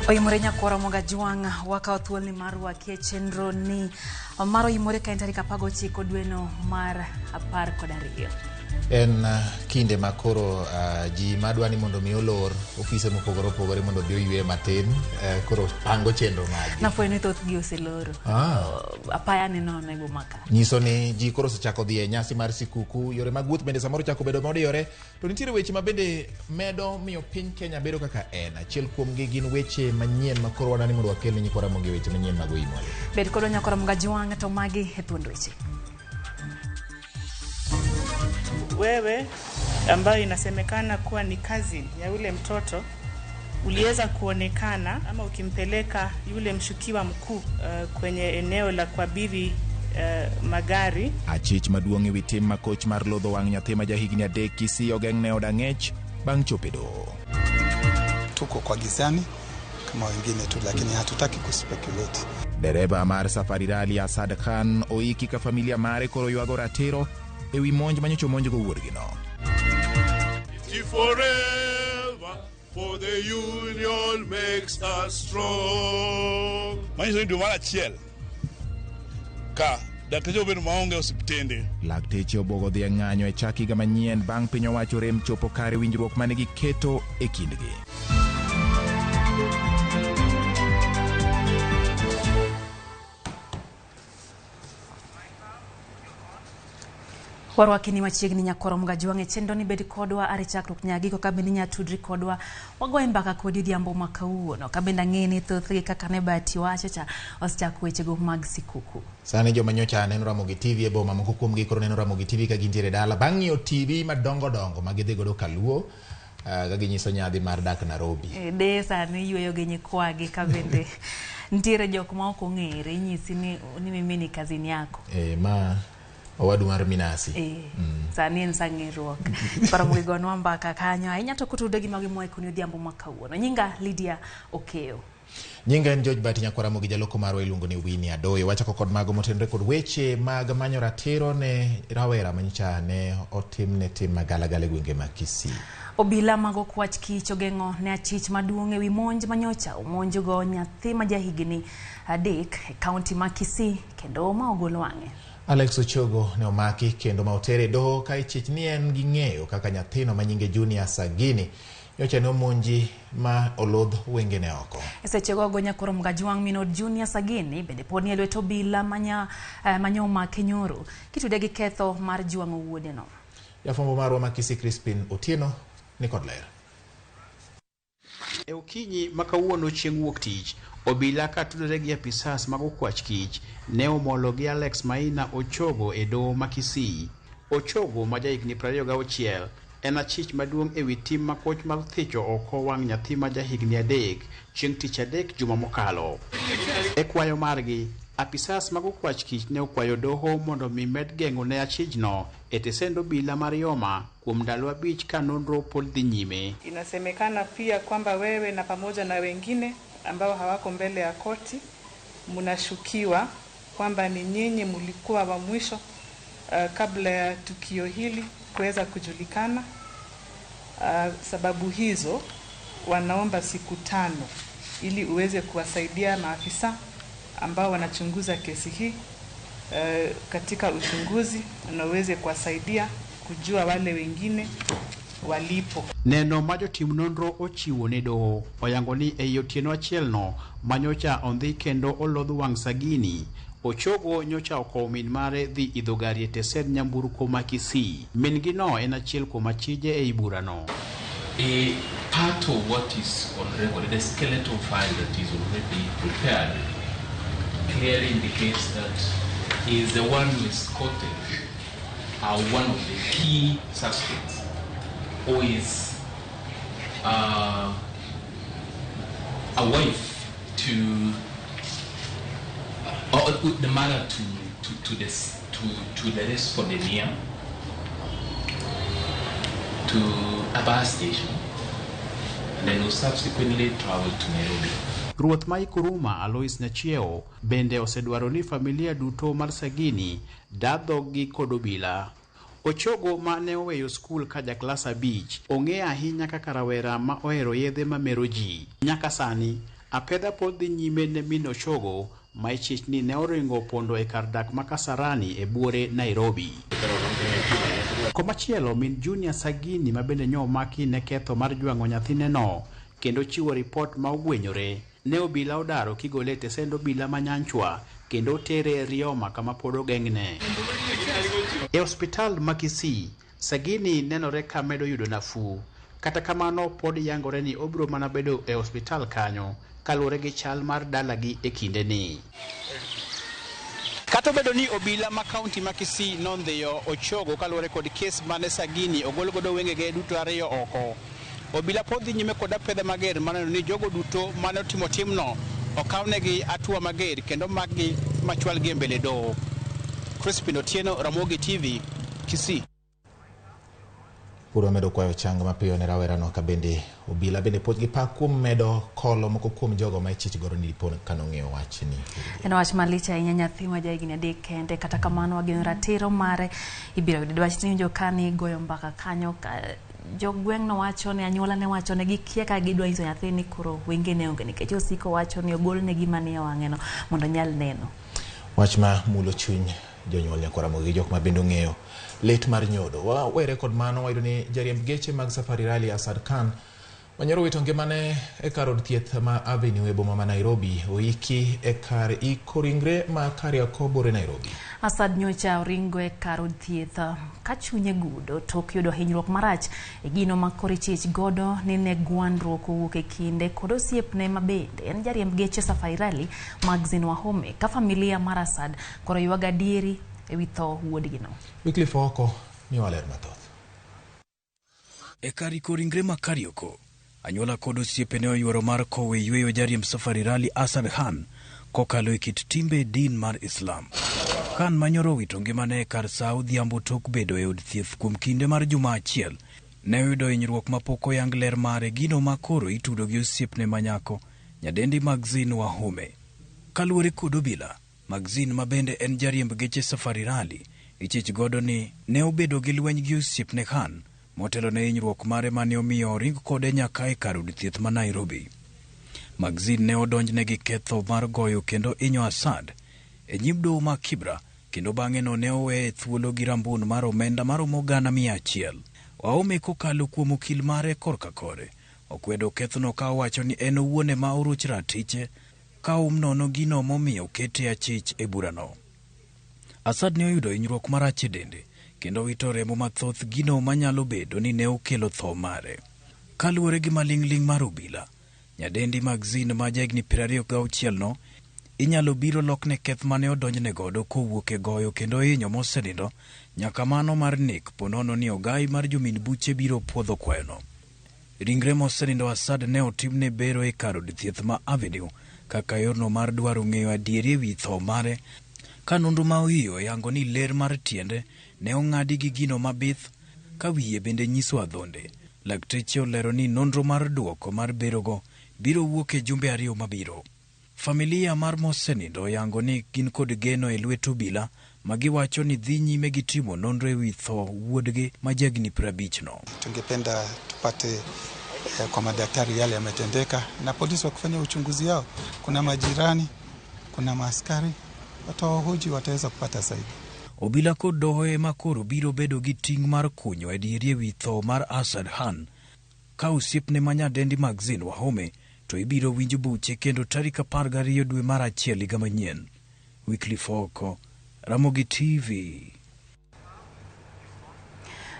Oimore nyakwara Mogajwang' wakawo thuolni mar rwaki e chenro ni mar Oimore ka en tarik 19 dweno mar 12. En kinde ma koro ji madwa ni mondo mi olor ofise mopogore opogore mondo odhi oywe matin, koro pango chenro maggi. Nafwenyo ni thothgi oseloro. Apaya ni nono e boma ka. Nyiso ni ji koro osechako dhi e nyasi mar sikuku, yore mag wuoth bende samoro chako bedo modiyore. To nitiere weche ma bende medo miyo piny Kenya bedo kaka en. Achiel kuomgi gin weche manyien ma koro wadwani mondo wakel ne nyikwa Ramogi weche manyien mag Oimore. Bed kodwa nyakwa Ramogi Ajwang' to magi e thuond weche. Wewe ambayo inasemekana kuwa ni cousin ya yule mtoto uliweza kuonekana ama ukimpeleka yule mshukiwa mkuu kwenye eneo la kuabiri magari. Achich maduong' e wi tim makoch mar lodho wang' nyathi ma jahigni 3 Kisii ogeng'ne od ang'ech bang' chopo e doho. Tuko kwa gizani kama wengine tu, lakini hatutaki kuspeculate. Dereba mar Safari Rally Asad Khan oiki ka familia mare koro ywago ratiro e wi monj manyocha omonjgo wuorgino. Forever, for the union makes us strong. Manyiso ni dwe mar achiel ka dakteche obedo maonge osiptende. Lakteche obwogo dhi e ng'anyo e chak higa manyien bang' piny owacho rem chopo kare winjruok mane giketo e kindgi. Warwaki ni machiegni nyakwar Mogajwang' e chenro ni bed kodwa are chakruok nyaka giko ka bende inyalo tudri kodwa wagoye mbaka kodi odhiambo ma kawuono ka bende ang'e ni thothgi kaka ne Bahati wacho cha osechako wechego mag sikuku. Sani joma nyocha neno Ramogi TV e boma moko kuomgi koro neno Ramogi TV ka gintiere dala bang' ng'iyo TV madongo dongo ma gidhi godo Kaluo ka ginyiso nyadhi mar dak Nairobi. De sani yueyo gi nyikwagi ka bende nitiere jok ma ok ong'ere inyisi ni mimi ni kazini yako. Ma owadu mar Minasi. Sani en sa ng'eruok. Ramogi gonwa mbaka kanyo ahinya to kotude gi magi moa koni odhiambo ma kawuono. Nyinga Lydia Okeyo. Nyinga en George Bati nyakwar Ramogi jaloko marwa iluongo ni Winnie Adoyo. Wachako kod mago motenore kod weche mag manyo ratiro ne rawera manyocha ne otimne tim magalagala e gwenge mag Kisii. Obila mag okwach kich ogeng'o ne achich maduong' ewi monj manyocha omonjgo nyathi ma jahigni 3 e kaunti ma Kisii kendo ma ogol wang'e. Alex Ochogo ne omaki kendo ma otere e doho ka ichich ni en gi ng'eyo kaka nyathino ma nyinge Junior Sagini nyocha ne omonji ma olodh wengene oko. E sechego go nyakwar Mogajwang' min od Junior Sagini bende pod ni e lwet obila manya omake nyoro kitude gi ketho mar jwang'o wuodeno. Jafwambo marwa ma Kisii Crispin Otieno ni kod ler. E okinyi ma kawuono chieng' wuok tich, obila katudore gi apisas mag okwach kich ne omolo gi Alex Maina Ochogo e doho ma Kisii. Ochogo ma jahigni 26 en achich maduong' ewi tim makoch mar thicho oko wang' nyathi ma jahigni 3 chieng' tich adek juma mokalo. E kwayo margi, apisas mag okwach kich ne okwayo doho mondo mi med geng'o ne achijno e tesend obila mar Yoma kuom ndalo 5 ka nonro pod dhi nyime. Inasemekana pia kwamba wewe na pamoja na wengine ambao hawako mbele ya koti mnashukiwa kwamba ni nyinyi mlikuwa wa mwisho kabla ya tukio hili kuweza kujulikana. Sababu hizo wanaomba siku 5 ili uweze kuwasaidia maafisa ambao wanachunguza kesi hii katika uchunguzi na uweze kuwasaidia kujua wale wengine walipo. Neno ma jotim nonro ochiwo ne doho oyango ni ei otieno achielno manyocha ondhi kendo olodh wang' Sagini. Ochogo nyocha okowo min mare dhi idho gari e tesend nyamburko ma Kisii. Min gi no en achiel kuom achije ei burano. A part of what is on record, the skeletal file that is already prepared, clearly indicates that he is the one who escorted one of the key suspects, who is a wife to, or the mother to the respondent here, to a bus station, and then who subsequently traveled to Nairobi. Ruoth ma Ikuruma Alois Nyachieo bende osedwaro ni familia duto mar Sagini dadhogi kod obila. Ochogo ma ne oweyo skul ka ja klas 5 ong'e ahinya kaka rawera ma ohero yedhe mamero ji. Nyaka sani, Apedha pod dhi nyime ne min Ochogo ma ichich ni ne oringo pondo e kar dak ma Kasarani e buore Nairobi. Komachielo, min Junior Sagini ma bende nyo omaki ne ketho mar jwang'o nyathineno kendo chiwo ripot ma ogwenyore, ne obila odaro kigole e tesend obila ma Nyanchwa kendo otere Rioma kama pod ogeng'ne. E osiptal ma Kisii, Sagini nenore ka medo yudo nafuu. Kata kamano pod yangore ni obiro mana bedo e osiptal kanyo kaluwore gi chal mar dalagi e kindeni. Kata obedo ni obila ma kaunti ma Kisii nondhiyo Ochogo kaluwore kod kes mane Sagini ogol godo wengege duto ariyo oko, obila pod dhi nyime kod apedha mager maneno ni jogo duto mane otimo timno okawnegi hatua mager kendo makgi machwalgi e mbele doho. Crispin Otieno, Ramogi TV, Kisii. Pod wamedo kwayo chang mapiyo ne rawerano ka bende obila bende puoch gi pak kuom medo kolo moko kuom jogo ma ichich godo ni dipo kanong'eyo wachni. En wach malich ahinya, nyathi ma jahigni 3 kende, kata kamano wageno ratiro mare ibiro yudo. Dwach ni winjo ka ni goyo mbaka kanyo ka jogweng'no wacho ni anyuola ne wacho ni gikia ka gidwa nyiso nyathi ni koro wengene onge nikech osiko wacho ni ogolne gima nie wang'e no mondo onyal neno. Wach ma mulo chuny jonyuol nyakwa Ramogi gi jok ma bende ong'eyo lit mar nyodo. Wawere kod mano, wayudo ni jariemb geche mag Safari Rally Asad Khan manyoro wito ngimane e kar od thieth ma Avenue e boma ma Nairobi oiki e kar iko ringre ma Kariakoo bore Nairobi. Asad nyocha oringo e kar od thieth ka chunye gudo tok yudo hinyruok marach e gino ma koro ichich godo ni ne gwandruok owuok e kinde kod osiepne ma bende en jariemb geche Safari Rally Maxine Wahome ka familia mar Asad koro ywago adieri ewi tho wuodgino. Wycliffe Oko miyowa ler mathoth. E kar iko ringre ma Kariokoo, anyuola kod osiepe ne oyuoro mar kowo e yweyo jariemb Safari Rally Asad Khan kokalo e kit timbe din mar Islam. Khan manyoro owito ngimane e kar saa odhiambo tok bedo e od thieth kuom kinde mar juma achiel, ne oyudo hinyruok mapok oyang ler mare, gino ma koro itudo gi osiepne manyako nyadendi Maxine Wahome. Kaluwore kod obila, Maxine ma bende en jariemb geche Safari Rally ichich godo ni ne obedo gi lweny gi osiepne Khan motelo ne hinyruok mare mane omiyo oring kode nyaka e kar od thieth ma Nairobi. Maxine ne odonjne gi ketho mar goyo kendo hinyo Asad e nyim doho ma Kibra, kendo bang'e no ne oweye thuolo gi rambun mar omenda maromo 100,000. Wahome kokalo kuom okil mare korka kore okwedo kethono ka owacho ni en owuon ema oruch ratiche ka um nono gino momiyo okete achich e burano. Asad ne oyudo hinyruok marach e dende kendo wito remo mathoth, gino manyalo bedo ni ne okelo tho mare. Kaluwore gi maling'ling' mar obila, nyadendi Maxine ma jahigni 26 no inyalo biro lokne keth mane odonjne godo kowuok e goyo kendo hinyo mosenindo nyaka mano mar nek ponono ni ogai mar jomin buche biro puodho kwayono. Ringre mosenindo Asad ne otimne bero e kar od thieth ma Avenue kaka yorno mar dwaro ng'eyo adieri ewi tho mare, ka nonro ma ohiyo oyango ni ler mar tiende ne ong'adi gi gino mabith ka wiye bende nyiso adhonde. Lakteche olero ni nonro mar duoko mar berogo biro wuok e jumbe 2 mabiro. Familia mar mosenindo oyango ni gin kod geno e lwet obila ma giwacho ni dhi nyime gi timo nonro ewi tho wuodgi ma jahigni 50 no. Tungependa tupate kwa madaktari yale yametendeka na polisi wakifanya uchunguzi yao. Kuna majirani, kuna maaskari, watawahoji, wataweza kupata zaidi. Obila kod doho ema koro biro bedo gi ting' mar kunyo adieri ewi tho mar Asad Khan ka osiepne ma nyadendi Maxine Wahome to ibiro winj buche kendo tarik 12 dwe mar 1 higa manyien. Wycliffe Oko, Ramogi TV.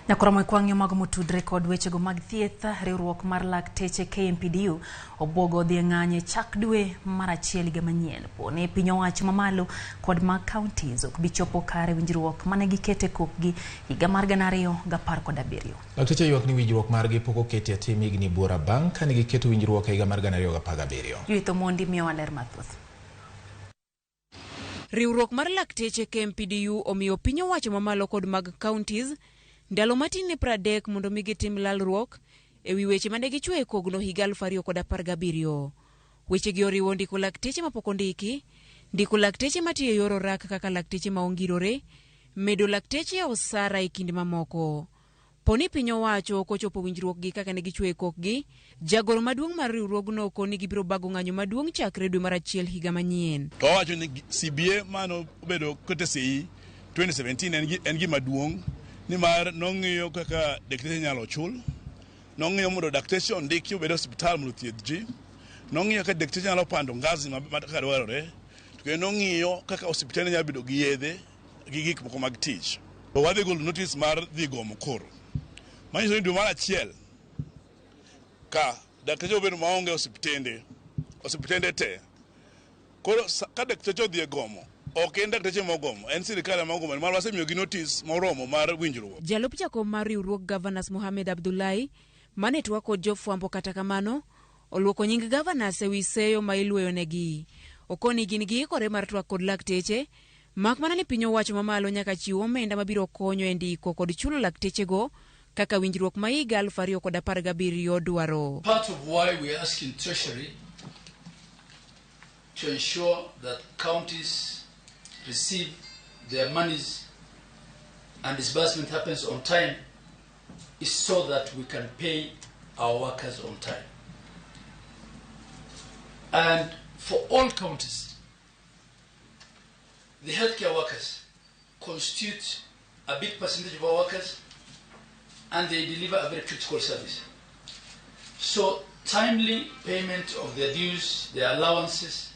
Nyakoromo kwang'yo mago motudre kod wechego mag thieth, riwruok mar lakteche KMPDU obwogo dhi e ng'anyo e chak dwe mar 1 higa manyien. Poni piny owacho mamalo kod mag counties ok bi chopo kare winjruok mane gikete kokgi higa mar 2017. Lakteche ywak ni winjruok margi pok oketi e tim higni buora bang' kane giketo winjruok e higa mar 2017. Judith Omondi miyowa ler mathoth. Riwruok mar lakteche KMPDU omiyo piny owacho mamalo kod mag counties ndalo matin ne 30 mondo mi gitim lalruok ewi weche mane gichwoyo e kogno higa 2017. Wechegi oriwo ndiko lakteche mapok ondiki, ndiko lakteche matiyo e yor orak kaka lakteche ma ongirore, medo lakteche e osara e kind mamoko. Kapo ni piny owacho ok ochopo winjruokgi kaka ne gichweyo kokgi, jagoro maduong' mar riwruogno okoni gibiro bago ng'anyo maduong' chakre dwe mar achiel higa manyien. To wawacho ni CBA mano obedo kete sei 2017 en gima duong' nimar nong'iyo kaka dakteche inyalo chul, nong'iyo mondo dakteche ondiki obed e osiptal mondo othiedh ji, nong'iyo kaka dakteche nyalo pando ngazi kaka dwarore, to kendo nong'iyo kaka osiptende nyalo bedo gi yedhe gi gik moko mag tich. To wadhi golo notice mar dhi gomo koro. Manyiso ni dwe mar achiel ka dakteche obedo maonge osiptende, osiptende te. Koro ka dakteche odhi e gomo, ok en dakteche mogomo, en sirikal ema ogomo nimar wasemiyogi notice moromo mar winjruok. Jalup jakom mar riwruog Governors Mohamed Abdullahi mane twak kod jofwambo kata kamano oluoko nying governors ewi seyo ma iluoyonegi. Okoni gin giikore mar twak kod lakteche mak mana ni piny owacho mamalo nyaka chiw omenda mabiro konyo e ndiko kod chulo laktechego kaka winjruok ma higa 2017 dwaro. Part of why we are asking Treasury to ensure that counties receive their monies and disbursement happens on time is so that we can pay our workers on time. And for all counties, the healthcare workers constitute a big percentage of our workers and they deliver a very critical service. So timely payment of their dues, their allowances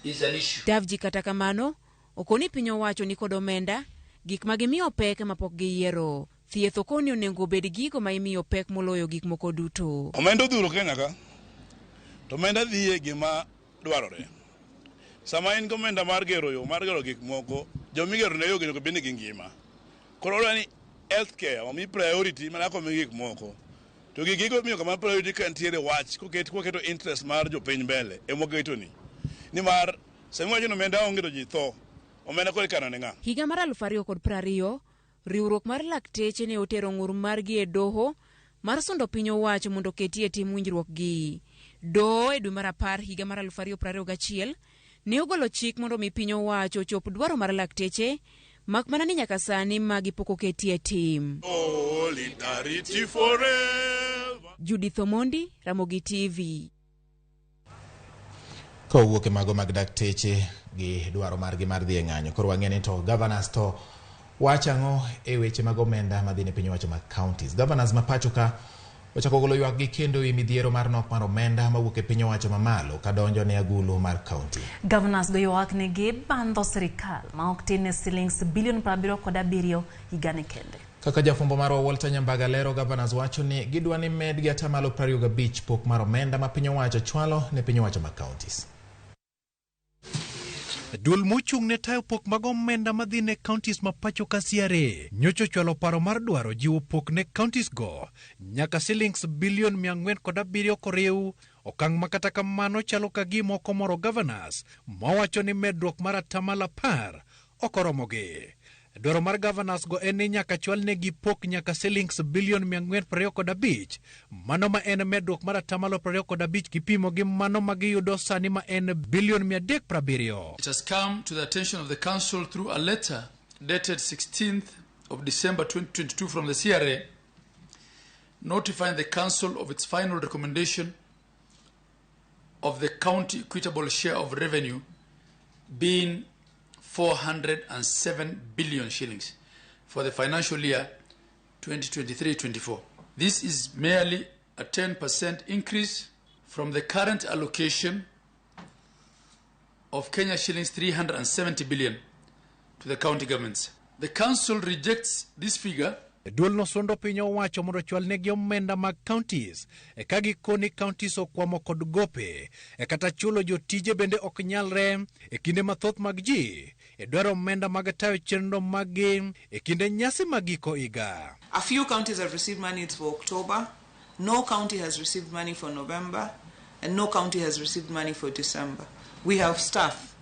is an issue. Davji kata kamano okoni piny owacho ni kod omenda gik ma gimiyo pek ema pok giyiero. Thieth okoni onego obed gigo ma imiyo pek moloyo gik moko duto. Omenda odhuro Kenya ka, to omenda dhi e gima dwarore. Sama in gi omenda mar gero yo, mar gero gik moko, jomigero ne yo onego bed ni gi ngima. Koro odwa ni healthcare omi priority mana kaka omi gik moko. To gigo miyo kama priority ka nitiere wach koket kwaketo interest mar jopiny mbele ema waketo ni. Nimar sama iwacho ni omenda onge to ji tho, omenda koro ikano ne ng'a? Higa mar 2020, riwruok mar lakteche ne otero ng'ur margi e doho mar sundo piny owacho mondo oketie tim winjruokgi. Doho e dwe mar 10 higa mar 2021 ne ogolo chik mondo mi piny owacho ochop dwaro mar lakteche mak mana ni nyaka sani magi pok oketie tim. Solidarity forever. Judith Omondi, Ramogi TV. Kowuok e mago mag dakteche gi dwaro margi mar dhi e ng'anyo. Koro wang'e ni to governors to wacho ang'o e weche mag omenda madhi ne piny owacho mag counties. Governors ma pacho ka ochako golo ywak gi kendo e midhiero mar nok mar omenda mawuok e piny owacho mamalo kadonjo ne agulu mar county. Governors go ywak ni gibandho sirikal ma ok tin ne silings bilion 77 higani kende. Kaka jafwambo marwa Walter Nyambaga lero, governors wacho ni gidwa ni medgi atamalo 25 pok mar omenda ma piny owacho chwalo ne piny owacho mag counties. Duol mochung' ne tayo pok mag omenda madhi ne counties ma pacho ka CRA nyocha ochwalo paro mar dwaro jiwo pok ne counties go nyaka silings bilion 407 koriw okang' ma kata kamano chalo ka gima ok omoro governors mawacho ni medruok mar atamalo 10 ok oromogi. Dwaro mar governors go en ni nyaka chwal negi pok nyaka silings bilion 425, mano ma en medruok mar atamalo 25 kipimo gi mano ma giyudo sani ma en bilion 370. It has come to the attention of the Council through a letter dated 16th of December 2022 from the CRA, notifying the Council of its final recommendation of the county equitable share of revenue being 407 billion shillings for the financial year 2023-24. This is merely a 10% increase from the current allocation of Kenya shillings 370 billion to the county governments. The Council rejects this figure. Duol nosundo piny owacho mondo ochwal negi omenda mag counties e ka gikoni counties okwamo kod gope e kata chulo jotije bende ok nyalre e kinde mathoth mag ji e dwaro omenda mag tayo chenro maggi e kinde nyasi mag giko higa. A few counties have received money for October. No county has received money for November, and no county has received money for December. We have staff.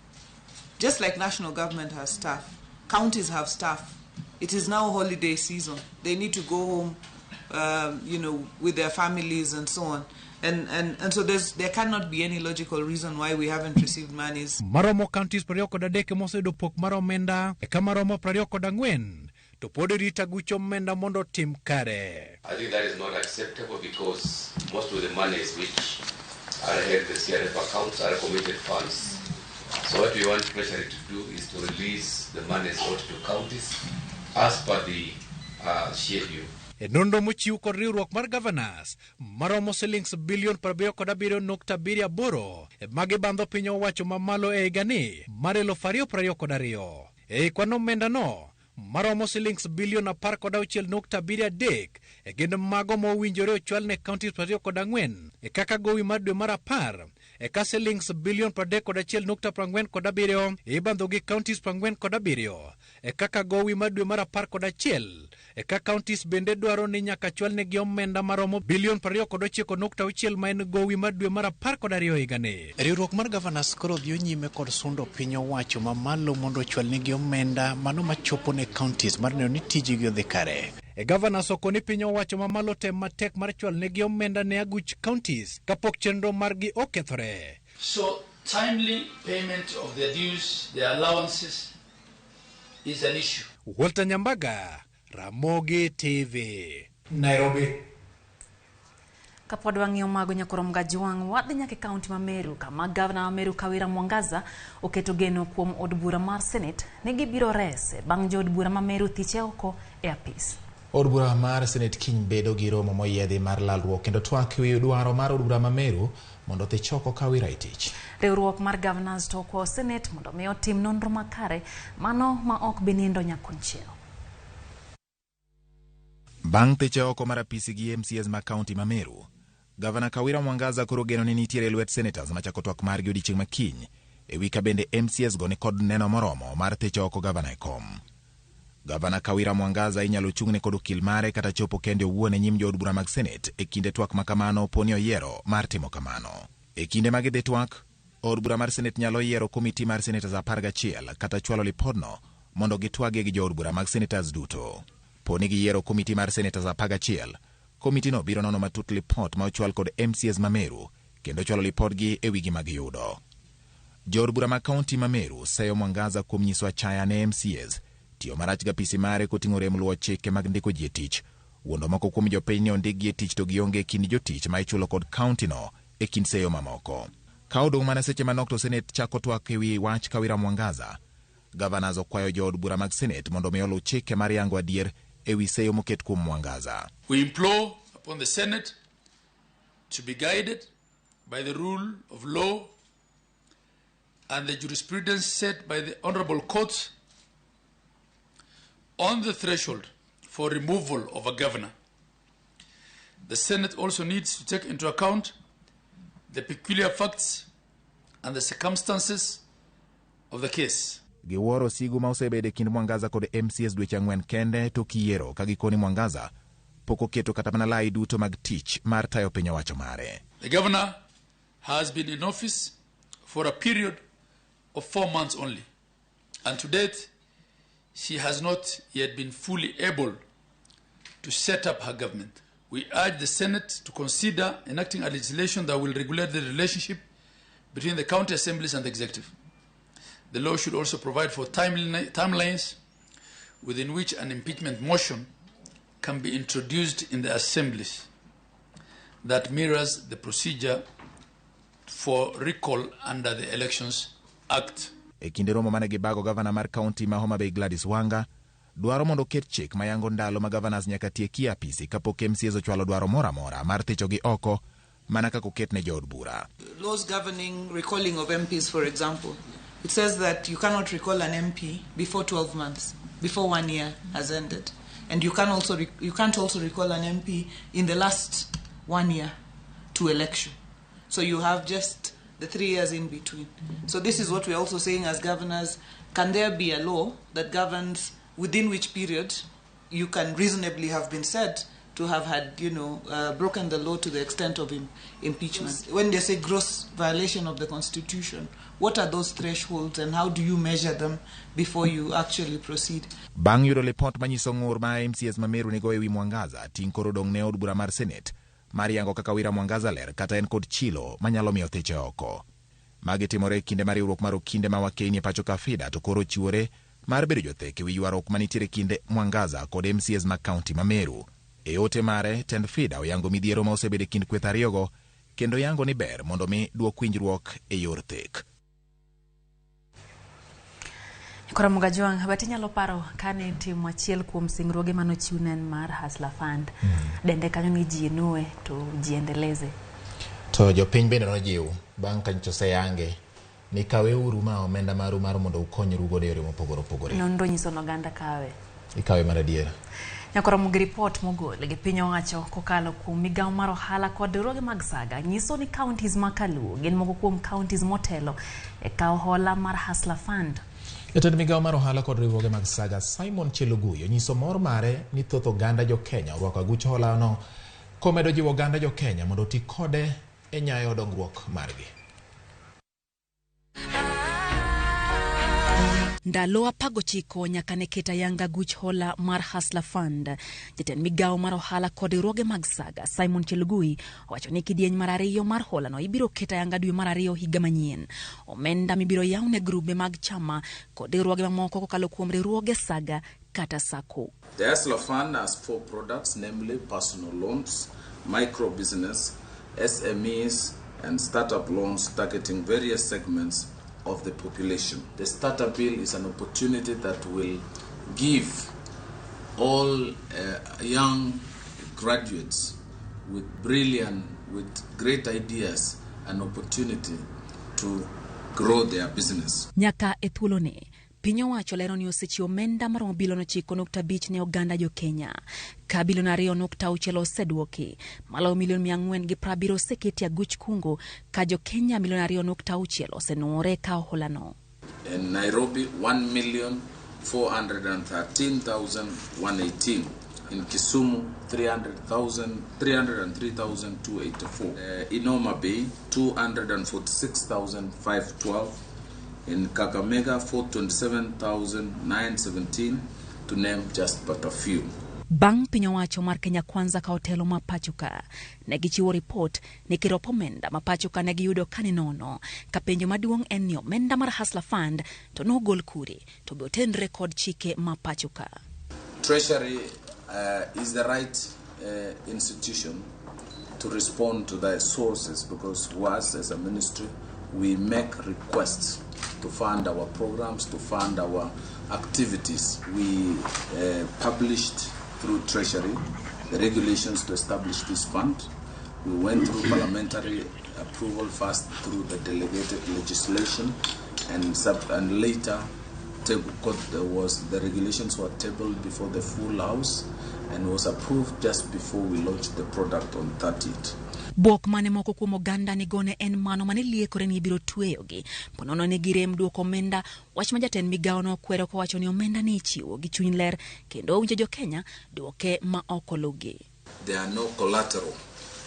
Just like national government has staff, counties have staff. It is now holiday season. They need to go home, with their families and so on. And so there cannot be any logical reason why we haven't received monies. Maromo counties 23 moseyudo pok mar omenda eka maromo 24 to pod rito aguch omenda mondo otim kare. I think that is not acceptable because most of the monies which are held the CRF accounts are committed funds. So what we want Treasury to do is to release the monies out to counties as per the schedule. E nonro mochiw kod riwruok mar Governors maromo silings bilion 77.78 magibandho piny owacho mamalo e higani mar 2022. E kwan omendano maromo silings bilion 16.73 e gin mago mowinjore ochwal ne counties 24 e kaka gowi mar dwe mar 10 e ka silings bilion 31.47 ibandho gi counties 47 e kaka gowi mar dwe mar 11 e ka counties bende dwaro ni nyaka chwalnegi omenda maromo bilion 29.6 ma en gowi mar dwe mar 12 higani. Riwruok mar Governors koro dhiyo nyime kod sundo piny owacho mamalo mondo ochwalnegi omenda mano machopo ne counties mar neno ni tijegi odhi kare. E Governors okoni piny owacho mamalo tem matek mar chwalnegi omenda ne aguch counties kapok chenro margi okethore. So timely payment of their dues, their allowances is an issue. Walter Nyambaga, Ramogi TV, Nairobi. Kapod wang'iyo mago nyakorom Gajwang', wadhi nyaka e kaunti ma Meru kama gavana ma Meru Kawira Mwangaza oketo geno kuom od bura mar Senate ni gibiro rese bang' jood bura ma Meru thiche oko e apis. Od bura mar Senate kiny bedo gi romo moyiedhi mar lalruok kendo twak ewi dwaro mar od bura ma Meru mondo othich oko Kawira e tich. Riwruok mar Governors to okwayo Senate mondo mi otim nonro makare mano ma ok bi nindo nyakonchiel. Bang' thiche oko mar apisi gi MCAs ma kaunti ma Meru, Gavana Kawira Mwangaza koro geno ni nitiere lwet senators machako twak margi odiechieng' ma kiny ewi ka bende MCAs go nikod neno moromo mar thicho oko gavana e kom. Gavana Kawira Mwangaza inyalo chung'ne kod okil mare kata chopo kende owuon e nyim jood bura mag Senate e kinde twak ma kamano poni oyiero mar timo kamano. E kinde ma gidhi twak, od bura mar Senate nyalo yiero komiti mar senators 11 kata chwalo lipodno mondo gitwagie gi jood bura mag senators duto. Poni giyiero komiti mar senators 11, komitino biro nono matut lipot ma ochwal kod MCAs ma Meru kendo chwalo lipodgi e wi gima giyudo. Jood bura ma kaunti ma Meru seyo Mwangaza kuom nyiso achaya ne MCAs, tiyo marach gi apisi mare koting'o rem luwo chike mag ndiko ji e tich, wuondo moko kuom jopiny ni ondikgi e tich to gionge e kind jotich ma ichulo kod kauntino e kind seyo mamoko. Ka odong' mana seche manok to Senate chako twak ewi wach Kawira Mwangaza, Governors okwayo jood bura mag Senate mondo mi oluw chike mar yango adier ewi seyo moket kuom Mwangaza. We implore upon the Senate to be guided by the rule of law and the jurisprudence set by the honorable courts on the threshold for removal of a governor. The Senate also needs to take into account the peculiar facts and the circumstances of the case. Giwuoro sigu ma osebedo e kind Mwangaza kod MCAs dweche 4 kende tok yiero ka gikoni Mwangaza pok oketo kata mana lai duto mag tich mar tayo piny owacho mare. The governor has been in office for a period of 4 months only, and to date she has not yet been fully able to set up her government. We urge the Senate to consider enacting a legislation that will regulate the relationship between the county assemblies and the executive. The law should also provide for timelines within which an impeachment motion can be introduced in the assemblies that mirrors the procedure for recall under the Elections Act. E kinde romo mane gibago gavana mar kaunti ma Homa Bay Gladys Wanga dwaro mondo oket chik mayango ndalo ma governors nyaka tieki e apisi kapok MCAs ochwalo dwaro moro amora mar thichogi oko mana kaka oket ne jood bura. Laws governing recalling of MPs, for example, it says that you cannot recall an MP before 12 months, before 1 year has ended. And you can also you can't also recall an MP in the last 1 year to election. So you have just the 3 years in between. So this is what we're also saying as governors. Can there be a law that governs within which period you can reasonably have been said to have had, broken the law to the extent of impeachment? When they say gross violation of the Constitution, what are those thresholds and how do you measure them before you actually proceed? Bang' yudo lipot manyiso ng'ur ma MCAs ma Meru nigo ewi Mwangaza, ting' koro dong' ne od bura mar Senate mar yango kaka Kawira Mwangaza ler kata en kod chilo manyalo miyo thiche oko. Magi timore e kinde mar riwruok mar okinde ma Wakeni e pacho ka FIDA to koro ochiwore mar bedo jothek ewi ywaruok manitiere kind Mwangaza kod MCAs mag kaunti ma Meru. E ote mare, tend FIDA oyango midhiero ma osebedo e kind kweth ariyogo kendo yango ni ber mondo mi duok winjruok e yor thek. Koro Mugajwang', but inyalo paro kane timo achiel kuom singruoge manochiw ne en mar Hustler Fund. Dende kanyo ni jiinue to jiendeleze. To jopiny bende nojiw bang' ka nyocha oseyange ni kaweuru ma omenda maru mar mondo ukonyru godo e yore mopogore opogore. Nonro nyiso ni oganda kawe. Ikawe mar adiera. Nyakoro gi ripot mogol gi piny owacho kokalo kuom migawo mar ohala kod riwruoge mag saga nyiso ni counties ma Kaluo gin moko kuom counties motelo e kawo hola mar Hustler Fund. Jatend migawo mar ohala kod riwruoge mag saga Simon Chelugui onyiso mor mare ni thoth oganda jo Kenya orwako aguch hola no komedo jiwo oganda jo Kenya mondo oti kode e nyayo dongruok margi. Ndalo 19 nyaka ne ket ayanga guch hola mar Hustler Fund. Jatend migawo mar ohala kod riwruoge mag saga Simon Chelugui owacho ni kidieny mar ariyo mar hola no ibiro ket ayanga dwe mar ariyo higa manyien. Omenda mibiro yaw ne grube mag chama kod riwruoge mamoko kokalo kuom riwruoge saga kata SACCO. The Hustler Fund has 4 products, namely personal loans, micro business, SMEs, and startup loans targeting various segments of the population. The startup bill is an opportunity that will give all young graduates with brilliant, with great ideas, an opportunity to grow their business. Nyaka e thuoloni, piny owacho lero ni osechiwo omenda maromo bilion 9.5 ne oganda jo Kenya. Ka bilion 2.6 oseduoki, maloyo milion 470 oseketi aguch kungo ka jo Kenya milion 2.6 osenuore kawo holano. In Nairobi 1,413,118. In Kisumu 303,284. In Homa Bay 246,512. In Kakamega 427,917, to name just but a few. Bang' piny owacho mar Kenya Kwanza ka otelo ma pacho ka, ne gichiwo ripot ni kirop omenda ma pacho ka ne giyudo ka ni nono. Ka penjo maduong' en ni omenda mar Hustler Fund to nogol kure, to be otenre kod chike ma pacho ka. Treasury is the right institution to respond to the sources, because us as a ministry, we make requests to fund our programs, to fund our activities. We published through Treasury the regulations to establish this fund. We went through parliamentary approval first through the delegated legislation, and later the regulations were tabled before the full house and was approved just before we launched the product on 30th. Bwok mane moko kuom oganda nigone en mano mane liekore ni ibiro tweyogi. Ponono ne girem duoko omenda, wach ma jatend migawo nokwero kowacho ni omenda ni ichiwo gi chuny ler kendo owinjo jo Kenya duoke ma ok oluwgi. There are no collateral,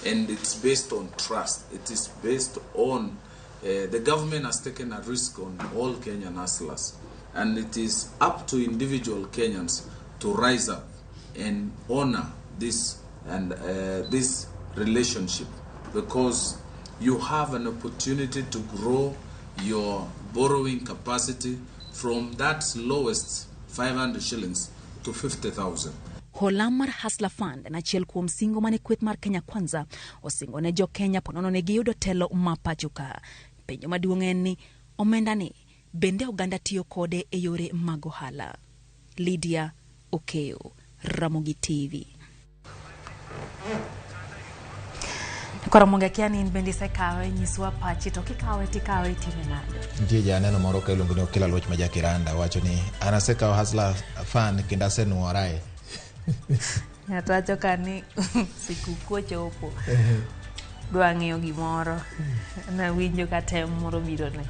and it's based on trust. It is based on the government has taken a risk on all Kenyan hustlers, and it is up to individual Kenyans to rise up and honor this and this relationship, because you have an opportunity to grow your borrowing capacity from that lowest 500 shillings to 50,000. Hola mar Hustler Fund en achiel kuom singo mane kweth mar Kenya Kwanza osingo ne jo Kenya ponono ne giyudo telo ma pacho ka. Penjo maduong' en ni omenda ni bende oganda tiyo kode e yore mag ohala. Lydia Okeo, Ramogi TV. Koro Monge kia ni in bende isekawe, nyiswa pachi, to kikawe tikawe itime nade? Nitie janeno moro ka iluongo ni Okila Luoch ma Jakiranda wacho ni an asekawo Hustler Fund kendo asenuorae. Ng'ato wacho ka ni sikukuu ochopo, dwa ng'iewo gimoro, nawinjo ka tem moro biro ne.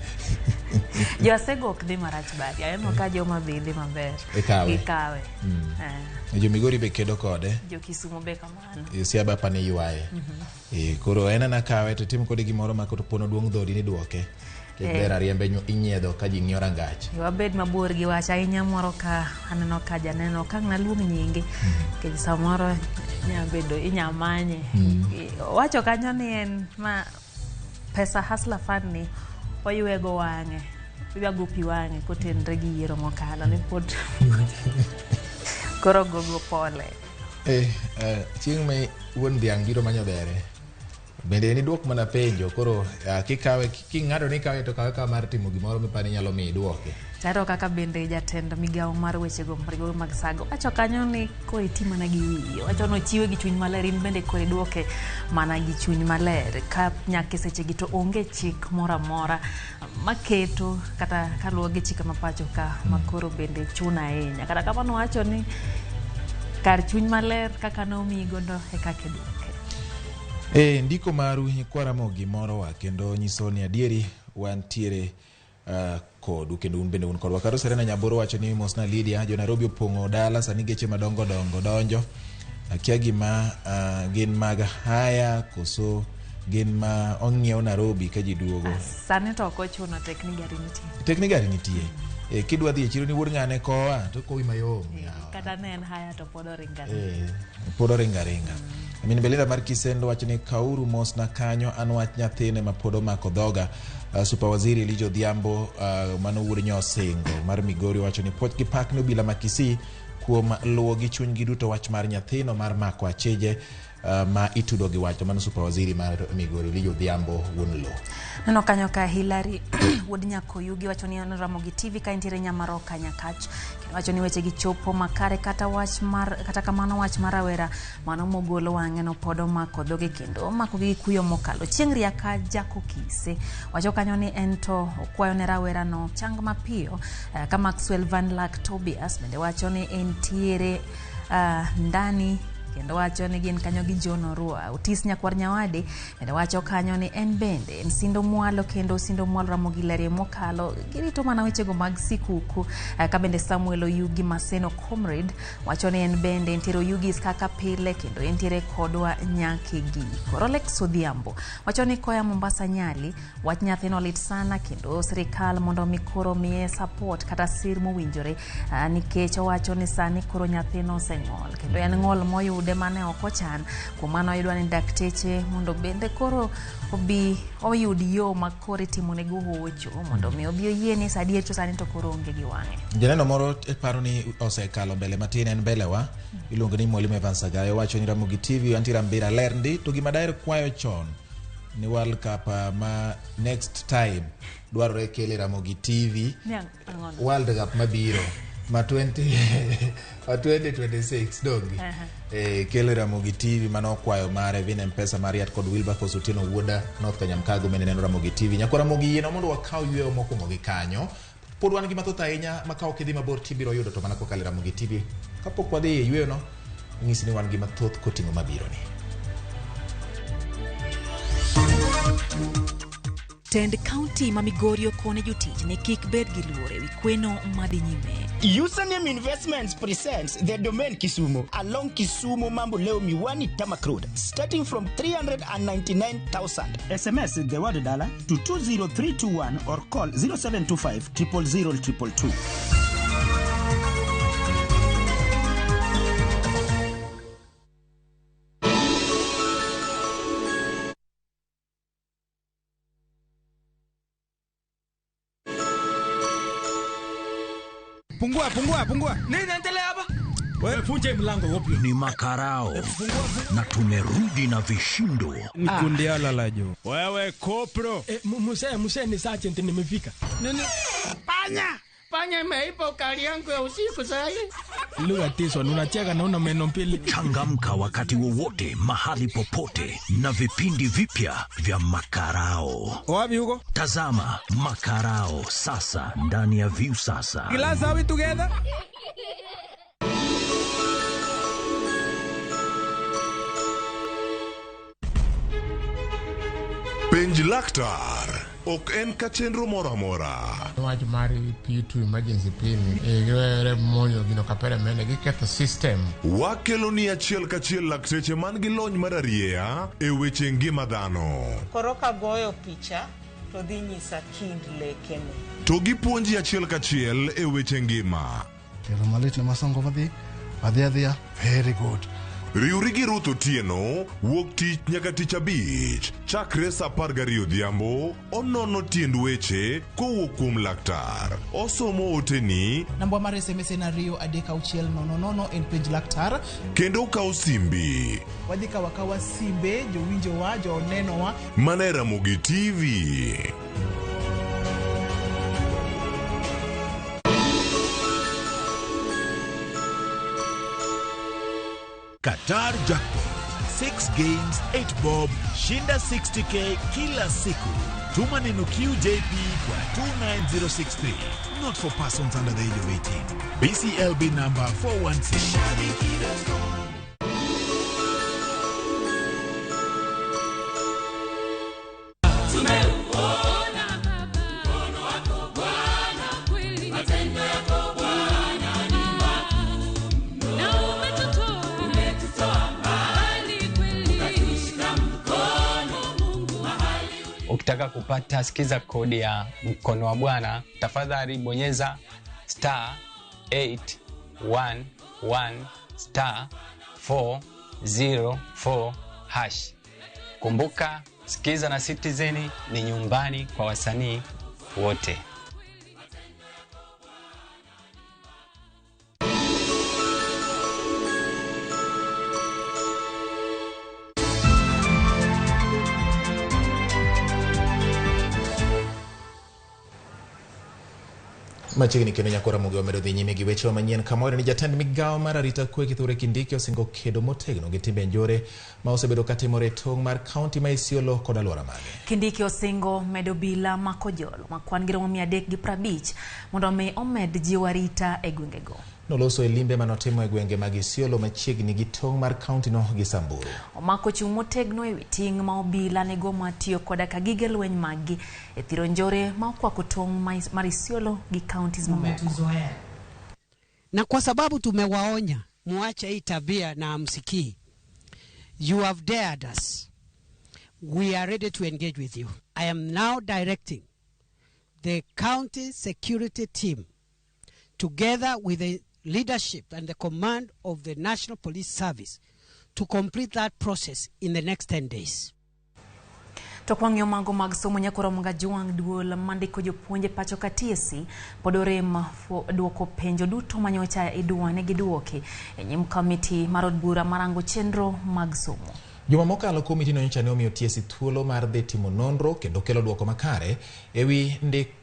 Jo Asego ok dhi marach badi, aneno ka joma dhi dhi maber. Ikawe. Gikawe. Jo Migori be kedo kode. Jo Kisumu be kamano. Siaba pa ni ywaye. Koro en ana kawe to tim kode gimoro ma koto pono duong' dhodi ni duoke. Ber ariembe inyiedho ka ji ng'iyo rangach. Wabed mabor gi wach ahinya moro ka aneno ka janeno ka ang' naluong nyinge nikech samoro nya bedo inya manye. Owacho kanyo ni en ma pesa Hustler Fund ni oywego wang'e. Ywago pi wang'e kotenre gi yiero mokalo ni pod koro gogo pole. Chieng' ma wuon dhiang' biro manyo dhere bende en iduok mana penjo koro kikawe king'ado ni ikawe to kawe kawa mar timo gimoro mipani nyalo miyi iduoke. Taro kaka bende jatend migawo mar wechego marigogo mag sago wacho kanyo ni koro iti mana gi wiyi, wacho ni ochiwe gi chuny maler, in bende koro iduoke mana gi chuny maler. Ka nyaka e sechegi to onge chik moro amora maketo kata kaluwo gi chike ma pacho ka makoro bende chuno ahinya. Kata kamano wacho ni kar chuny maler kaka nomiyi godo e kaka iduoke. Ndiko maru nyikwa Ramogi morowa kendo nyiso ni adieri wantiere kodu kendo un bende un kodwa. Karo Serena Nyaboro wacho ni mosna Lydia, jo Nairobi opong'o dala sani geche madongo dongo donjo. Akia gima gin mag haya koso gin ma ong'iew Nairobi ka ji duogo. Sani to ok ochuno tek ni gari nitie. Tek ni gari nitie. Kidwa dhi e chiro ni wuod ng'ane kowa to kowi mayom. Kata ne en haya to pod oringa. Pod oringa ringa. Min Belinda mar Kisendo wacho ni kauru mosna kanyo an wach nyathine ma pod omako dhoga. Super Waziri Elijah Odhiambo mano wuod Nyosingo mar Migori wacho ni puoch gi pak ne obila ma Kisii kuom luwo gi chunygi duto wach mar nyathino mar mako acheje ma itudo gi wach. Mano Super Waziri mar Migori Elijah Odhiambo wuon lo. Neno kanyo ka Hilary wuod Nyakoyugi wacho ni en Ramogi TV ka entiere Nyamaroka Nyakach. Kendo wacho ni weche gi chopo makare kata wach mar kata kamano wach mar rawera mano mogolo wang'e no pod omako dhoge kendo omako gi kuyo mokalo. Chieng' riaka Jako Kise wacho kanyo ni en to okwayo ne rawera no chang mapiyo. Ka Maxwell Van Lack Tobias bende wacho ni entiere ndani kendo wacho ni gin kanyo gi John Orua. Otis Nyakwar Nyawade bende wacho kanyo ni en bende en sindo mwalo kendo sindo mwalo Ramogi Lerie mokalo girito mana wechego mag sikuku. Ka bende Samuel Oyugi Maseno Comrade wacho ni en bende entiere Oyugis kaka pile kendo entiere kodwa nyaka giko. Rolex Odhiambo wacho ni koya Mombasa Nyali wach nyathino lit sana kendo sirikal mondo mi koro miye support kata sir mowinjore nikech owacho ni sani koro nyathino oseng'ol kendo en ng'ol moyude mane ok ochan. Kuom mano idwa ni dakteche mondo bende koro obi oyud yo ma koro itimonego hocho mondo mi obi oyie ni sa adier to sani to koro onge gi wang'e. Janeno moro paro ni osekalo mbele matin en mbelewa iluongo ni Mwalimu Evans Sagayo wacho ni Ramogi TV antiere Ambira ler ndi to gima daher kwayo chon ni World Cup ma next time dwarore kele Ramogi TV World Cup mabiro ma 2026 dongi kele Ramogi TV mano okwayo mare Vin M-Pesa Mariat kod Wilberforce Otieno Wuoda North Kanyamkago mene neno Ramogi TV. Nyakwa Ramogi yieno mondo wakaw yweyo mokwongo gi kanyo. Pod wan gi mathoth ahinya ma ka ok idhi mabor tibiro yudo to mana kokalo e Ramogi TV. Kapok wadhi e yweyo no, nyisi ni wan gi mathoth koting'o mabiro ni. Tend kaunti ma Migori okone jotich ni kik bed gi luor ewi kweno madhi nyime. Username Investments presents the Domain Kisumu along Kisumu Mamboleo Miwani Tarmac Road, starting from 399,000. SMS the word dollar to 20321 or call 0725 000 222. Pungua, pungua, pungua. Nini endelea hapa? Wewe funje mlango opio. Ni makarao. Na tumerudi na vishindo. Ni kundi ala la jo. Wewe kopro. Muse ni sergeant nimefika. Nini? Panya! Panya imeipa ukali yangu ya usiku sasa. Lugha tiso unacheka na una meno mbili. Changamka wakati wowote mahali popote na vipindi vipya vya Makarao. Wapi huko? Tazama Makarao sasa ndani ya Viusasa. Glass are we together? Penj laktar ok en ka chenro moro amora. Wach mar P2 emergency pin giwere monjo gino kapere mene giketho system. Wakelo ni achiel kachiel lakteche man gi lony mar arieya e weche ngima dhano. Koro kagoyo picha to dhi nyisa kind lekene. To gipuonji achiel kachiel e weche ngima. Tero malit ne masongo madhi adhi adhiya very good. Riwri gi Ruth Otieno wuok tich nyaka tich abich chakre saa 12 odhiambo onono tiend weche kowuok kuom laktar. Osomo oteni Namba mar SMS en 23600 en penj laktar. kendo okawo simbi. Wadhi kawo akawa simbe jowinjowa, jonenowa. Mana e Ramogi TV. Qatar Jackpot. 6 games, 8 bob, shinda 60k kila siku. Tuma neno QJP kwa 29063. Not for persons under the age of 18. BCLB number 416. Tumeuona mkono wako Bwana, kweli matendo yako Bwana ni makuu na umetutoa mbali kweli, ukatushika mkono Mungu mahali Ukitaka kupata sikiza kodi ya mkono wa Bwana, tafadhali bonyeza star 811 star 404 hash. Kumbuka, Sikiza na Citizen ni nyumbani kwa wasanii wote. Machiegni kendo nyako Ramogi wamedo dhi nyime gi wechewa manyien kamoro ni jatend migawo mar arita kwe Kithure Kindiki osingo kedo motegno gi timbe njore ma osebedo katimore e tong' mar kaunti ma Isiolo kod alwora mage. Kindiki osingo medo bila mako jolo ma kwan gi romo 350 mondo omi omed jiwo arita e gwengego. Noloso e limbe manotimo e gwenge mag Isiolo machiegni gi tong' mar kaunti no gi Samburu. Omako chung' motegno ewi ting' ma obila nigo mar tiyo koda ka gige lweny maggi e thiro njore ma okwako tong' mar Isiolo gi counties mamoko. Na kwa sababu tumewaonya muache hii tabia na hamsikii, you have dared us. We are ready to engage with you. I am now directing the county security team together with the leadership and the command of the National Police Service to complete that process in the next 10 days. To kwang'iyo mago mag somo nyako Ramogi Ajwang' duol mandiko jopuonje pacho ka TSC pod orem duoko penjo duto manyocha idwa giduoki e nyim komiti mar od bura marango chenro mag somo. Juma mokalo komiti no nyocha ne omiyo TSC thuolo mar dhi timo nonro kendo kelo duoko makare ewi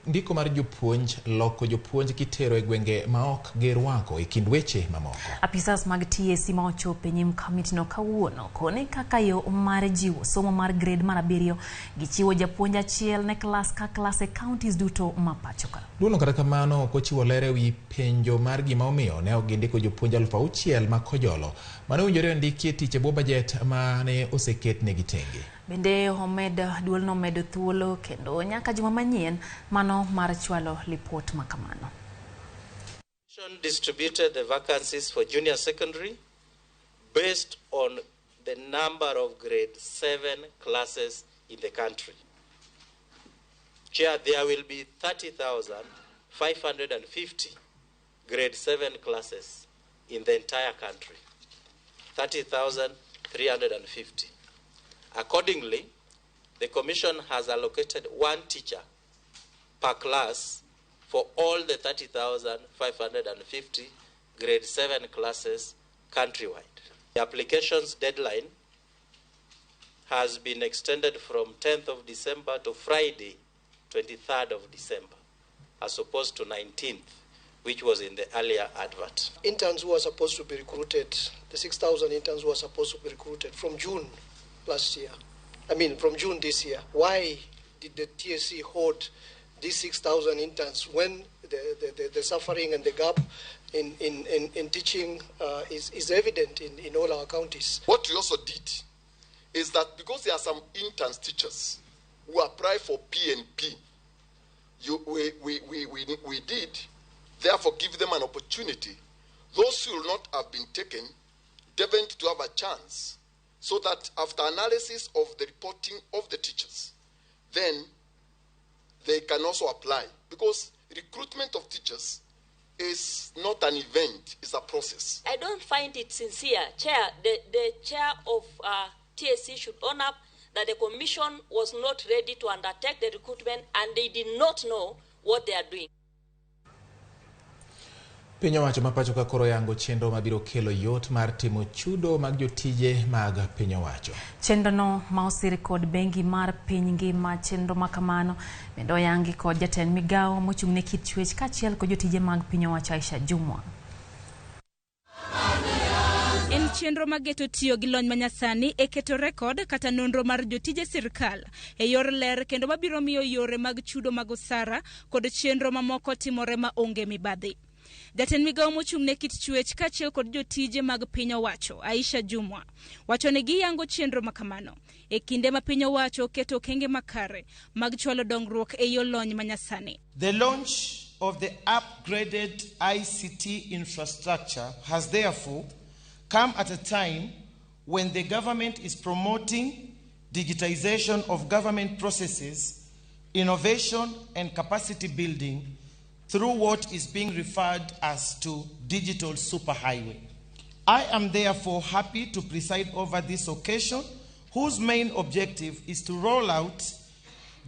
ndiko mar jopuonj loko jopuonj kitero e gwenge ma ok girwako e kind weche mamoko. Apisas mag TSC ma ochopo e nyim komiti no kawuono koni kaka yo mar jiwo somo mar grade mar 7 gichiwo japuonj achiel ne klas ka klas e counties duto ma pacho ka. Duolno kata kamano ok ochiwo ler ewi penjo mar gima omiyo ne ok gindiko jopuonj 6,000 ma Kojolo mane owinjore ondikie tich e bwo bajet ma ne oseketnegi tenge. Bende omed duolno omedo thuolo kendo nyaka juma manyien mano mar chwalo lipot makamano. Distributed the vacancies for junior secondary based on the number of grade 7 classes in the country. Chair, there will be 30,550 grade 7 classes in the entire country. 30,350. Accordingly, the Commission has allocated one teacher per class for all the 30,550 grade 7 classes countrywide. The applications deadline has been extended from 10th of December to Friday, 23rd of December, as opposed to 19th, which was in the earlier advert. Interns who are supposed to be recruited, the 6,000 interns who are supposed to be recruited from June last year, I mean from June this year. Why did the TSC hold these 6,000 interns when the suffering and the gap in teaching is evident in all our counties? What we also did is that because there are some interns teachers who apply for PNP, we did therefore give them an opportunity. Those who will not have been taken, definitely to have a chance, so that after analysis of the reporting of the teachers, then they can also apply. Because recruitment of teachers is not an event, it's a process. I don't find it sincere. Chair, the chair of TSC should own up that the commission was not ready to undertake the recruitment and they did not know what they are doing. Piny owacho ma pacho ka koro yango chenro mabiro kelo yot mar timo chudo mag jotije mag piny owacho. Chenro no ma osir kod bengi mar piny ngima. Chenro ma kamano bende oyangi kod jatend migawo mochung' ne kit chwech kaachiel kod jotije mag piny owacho Aisha Jumwa. En chenro mageto tiyo gi lony manyasani e keto rekod kata nonro mar jotije sirkal e yor ler kendo mabiro miyo yore mag chudo mag osara kod chenro mamoko timore ma onge mibadhi. Jatend migawo mochung' ne kit chwech kaachiel kod jotije mag piny owacho Aisha Jumwa wacho ni giyango chenro makamano e kinde ma piny owacho oketo okenge makare mag chwalo dongruok e yo lony manyasani. The launch of the upgraded ICT infrastructure has therefore come at a time when the government is promoting digitization of government processes, innovation and capacity building through what is being referred as to digital superhighway. I am therefore happy to preside over this occasion, whose main objective is to roll out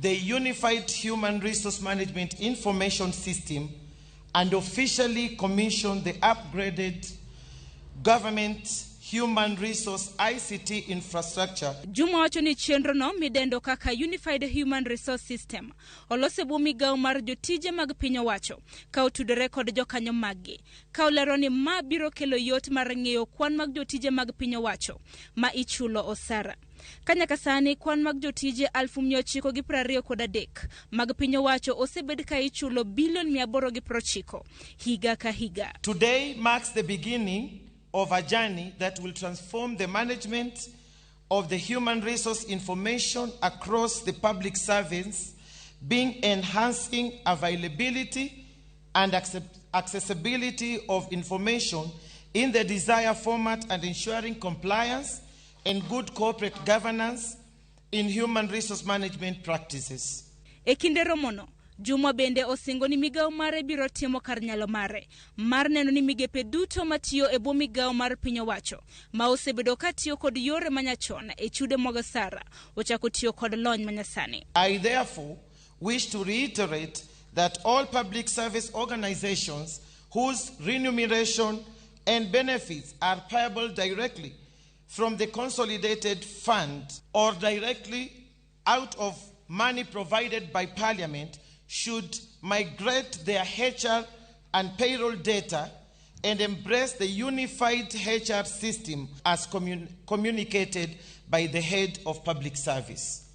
the Unified Human Resource Management Information System and officially commission the upgraded government human resource ICT infrastructure. Juma wacho ni chenro no midendo kaka Unified Human Resource System olose bwo migawo mar jotije mag piny owacho ka otudore kod jokanyo maggi, ka olero ni ma biro kelo yot mar ng'eyo kwan mag jotije mag piny owacho ma ichulo osara. Ka nyaka sani kwan mag jotije 923 mag piny owacho osebed ka ichulo bilion 890 higa ka higa. Today marks the beginning of a journey that will transform the management of the human resource information across the public service, being enhancing availability and accessibility of information in the desired format and ensuring compliance and good corporate governance in human resource management practices. E kinde romono, Juma bende osingo ni migawo mare biro timo kar nyalo mare mar neno ni migepe duto matiyo e bwo migawo mar piny owacho ma osebedo ka tiyo kod yore manyachon e chudo mag osara ochako tiyo kod lony manyasani. I therefore wish to reiterate that all public service organizations whose remuneration and benefits are payable directly from the consolidated fund or directly out of money provided by Parliament should migrate their HR and payroll data and embrace the unified HR system as communicated by the head of public service.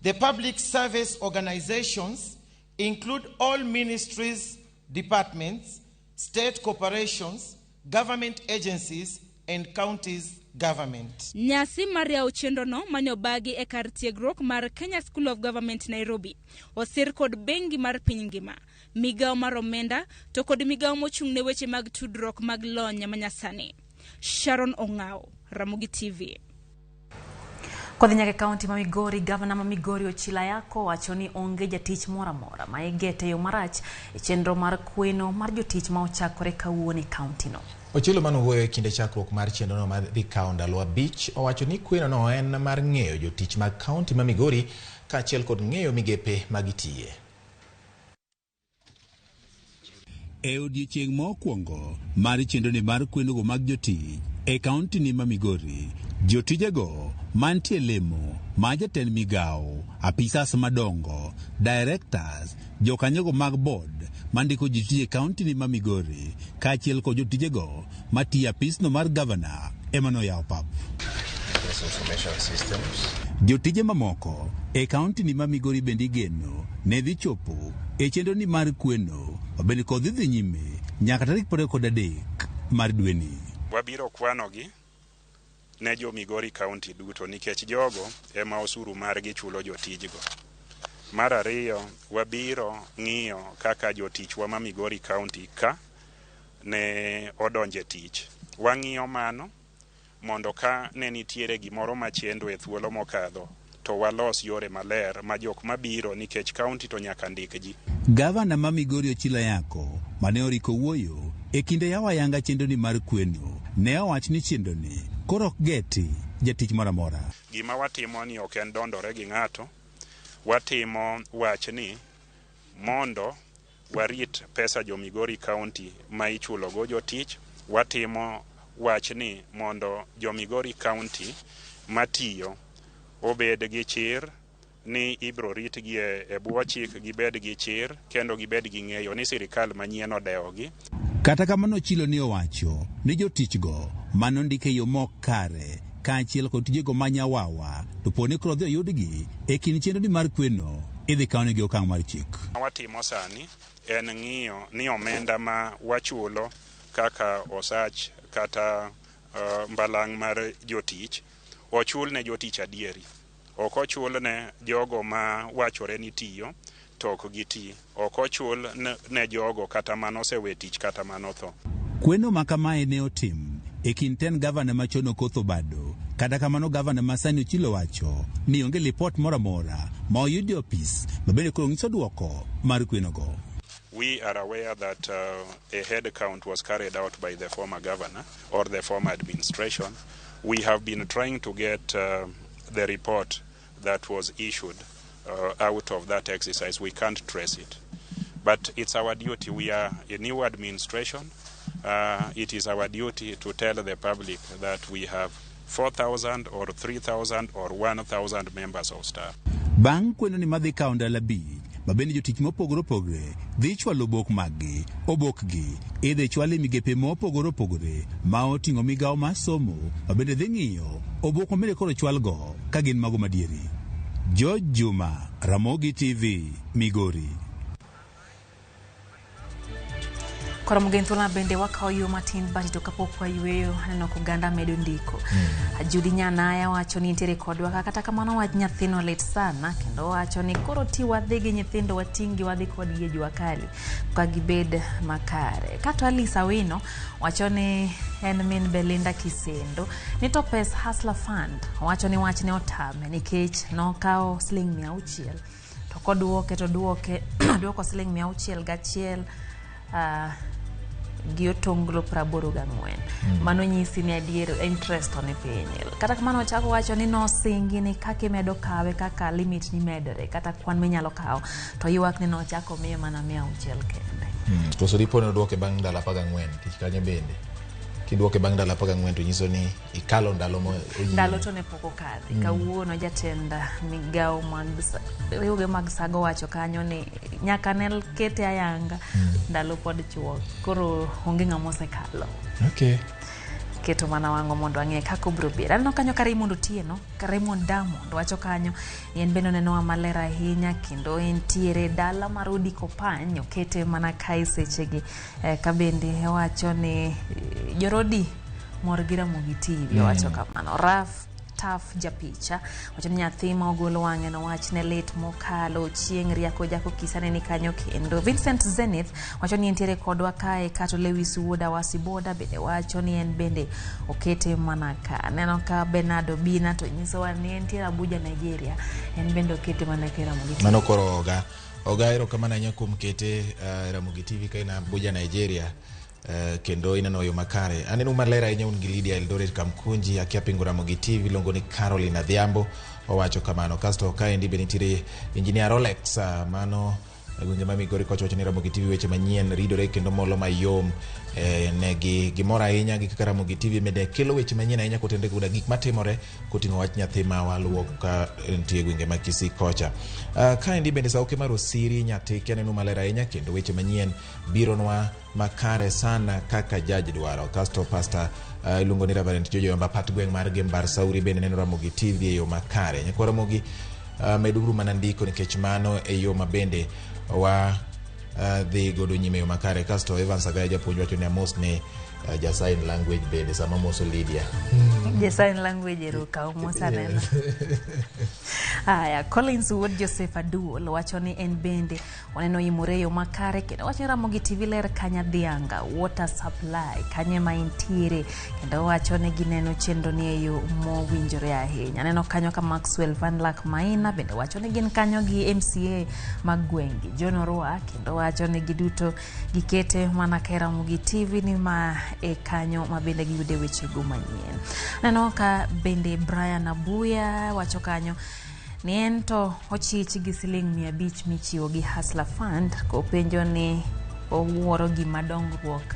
The public service organizations include all ministries, departments, state corporations, government agencies, and counties government. Nyasi mar yawo chenrono mane obagi e kar tiegruok mar Kenya School of Government Nairobi osir kod bengi mar piny ngima, migawo mar omenda to kod migawo mochung' ne weche mag tudruok mag lony manyasani. Sharon Ong'ao, Ramogi TV. Kodhi nyaka e kaunti ma Migori, gavana ma Migori Ochila Ayako wacho ni onge jatich moro amora ma igete e yo marach e chenro mar kweno mar jotich ma ochakore kawuono e kaunti no. Ochilo mane owuoyo e kinde chakruok mar chenrono ma dhi kawo ndalo 5 owacho ni kwenono en mar ng'eyo jotich mag kaunti ma Migori kaachiel kod ng'eyo migepe ma gitiye. E odiechieng' mokwongo mar chenroni mar kwenogo mag jotich e kaunti ni ma Migori, jotijego mantie lemo ma jatend migawo, apisas madongo, directors, jokanyogo mag board mandiko jotije e kaunti ni ma Migori kaachiel kod jotijego matiyo apisno mar gavana ema noyawo pap. Jotije mamoko e kaunti ni ma Migori bende igeno ne dhi chopo e chenro ni mar kweno mabende kod dhi nyime nyaka tarik 23 mar dweni. Wabiro kwanogi ne jo Migori County duto nikech jogo ema osuru margi chulo jotijgo. Mar ariyo, wabiro ng'iyo kaka jotichwa ma Migori County ka ne odonje tich. Wang'iyo mano mondo ka ne nitiere gimoro machendo e thuolo mokadho to walos yore maler ma jok mabiro nikech county to nyaka ndik ji. Gavana ma Migori Ochilo Ayako mane oriko wuoyo e kinde yawo ayanga chenroni mar kweno ne owach ni chenroni koro ok geti jatich moro amora. Gima watimo ni ok en dondore gi ng'ato, watimo wachni mondo warit pesa jo Migori County ma ichulogo jotich, watimo wachni mondo jo Migori County matiyo obed gi chir ni ibro ritgi e bwo chik, gibed gi chir kendo gibed gi ng'eyo ni sirikal manyien odewogi. Kata kamano Ochilo ne owacho ni jotichgo manondik e yo mok kare kaachiel kod tijego ma nyawawa to po ni koro odhi oyudgi e kind chenroni mar kweno idhi kawnegi okang' mar chik. Watimo sani en ng'iyo ni omenda ma wachulo kaka osach kata mbalang' mar jotich ochul ne jotich adieri. Ok ochul ne jogo ma wachore ni tiyo to ok giti. Ok ochul ne jogo kata manosewe tich kata manotho. Kweno ma kamae ne otim e kind tend gavana machon Okoth Obado. Kata kamano gavana ma sani Ochilo wacho ni onge lipot moro amora ma oyudi e opis ma bende koro nyiso duoko mar kwenogo. We are aware that a head count was carried out by the former governor or the former administration. We have been trying to get the report that was issued out of that exercise. We can't trace it. But it's our duty. We are a new administration. It is our duty to tell the public that we have 4,000 or 3,000 or 1,000 members of staff. Bang' kweno ni madhi kawo ndalo 5 ma bende jotich mopogore opogore dhi chwalo obok maggi. Obokgi idhi chwal e migepe mopogore opogore ma oting'o migawo mar somo ma bende dhi ng'iyo obok ma bende koro chwalgo ka gin mago madieri. George Juma, Ramogi TV, Migori. Koro Mugen thuolo bende wakawo yo matin bati to kapok wayweyo aneno ka oganda medo ndiko. Judy Nyanaya wacho ni nitiere kodwa kata kamano wach nyathino lit sana kendo wacho ni koro ti wadhi gi nyithindo wating'gi wadhi kodgi e jua kali ka gibed makare. Kato Alice Awino wacho ni en min Belinda Kisendo ni to pes Hustler Fund wacho ni wachne otame nikech nokawo siling 600 to koduoke to duoke duoko siling 601 gi otonglo 84. Mano nyisi ni adier interest to ni piny. Kata kamano ochako wacho ni nosingi ni kaka imedo kawe kaka limit ni medore kata kwan minyalo kawo to ywak ni nochako miye mana 600 kende. Koso dipo ni oduoke bang' ndalo 14 nikech kanyo bende kiduoke bang' ndalo 14 to nyiso ni ikalo ndalo mo oyie. Ndalo to ne pok okadhi. Kawuono jatend migawo mag riwruoge mag sago wacho kanyo ni nyaka ne kete ayanga ndalo pod chuok koro onge ng'ama osekalo. Okay. Keto mana wang'o mondo ang'e kaka obiro bedo. Aneno kanyo ka Raymond Otieno, ka Raymond Diamond wacho kanyo ni en bende onenowa maler ahinya kendo entiere dala mar Odi Kopany okete mana kae sechegi. Ka bende owacho ni jorodi mor gi Ramogi TV owacho kamano. Raf Taf japicha wacho ni nyathi ma ogol wang'e no wach ne lit mokalo chieng' riako jako kisane ni kanyo kendo. Vincent Zenith wacho ni entiere kodwa kae kato Lewis Wuoda Wasiboda bende wacho ni en bende okete mana ka. Aneno ka Bernardo Bina to nyisowa ni entiere Abuja Nigeria en bende okete mana ka Ramogi TV. Mano koro oga. Oga erokamano ahinya kuom kete Ramogi TV ka in Abuja Nigeria. Kendo ineno yo makare. Aneno maler ahinya un gi Lydia Eldoret Kamkunji, akia pingo Ramogi TV iluongo ni Caroline Adhiambo owacho kamano. Kasto kaendi be nitiere Engineer Rolex mano e gwenge ma Migori kocha wacho ni Ramogi TV weche manyien ridore kendo molo mayom ne gi gimoro ahinya gi kaka Ramogi TV bende kelo weche manyien ahinya kotenore koda gik matimore koting'o wach nyathi ma waluwo ka nitie e gwenge ma Kisii kocha. Kaendi bende Sauke mar Osiri Nyatike aneno maler ahinya kendo weche manyien bironwa makare sana kaka judge dwaro. Kasto pastor iluongo ni Reverend Jojo Yomba pat gweng' mar Gembar Sauri bende neno Ramogi TV e yo makare. Nyakwa Ramogi meduru mana ndiko nikech mano e yo ma bende wa dhi godo nyime e yo makare. Kasto Evans Agaya japuonj wacho ni amos ne Ja sign language bende sama moso Lydia. Ja sign language ero kaw mos anena. Aya, Collins Wuod Joseph Aduol wacho ni en bende oneno imore e yo makare kendo wacho ni Ramogi TV ler kanya dhianga water supply kanye ma intiere kendo wacho ni gineno chenro ni e yo mowinjore ahinya. Aneno kanyo ka Maxwell Van Lak Maina bende wacho ni gin kanyo gi MCA mag gweng'gi John Orwa kendo wacho ni giduto gikete mana ka e Ramogi TV ni ma e kanyo ma bende giyude wechego manyien. Aneno ka bende Brian Abuya wacho kanyo ni en to ochich gi siling 500 michiwo gi Hustler Fund kopenjo ni owuoro gima dongruok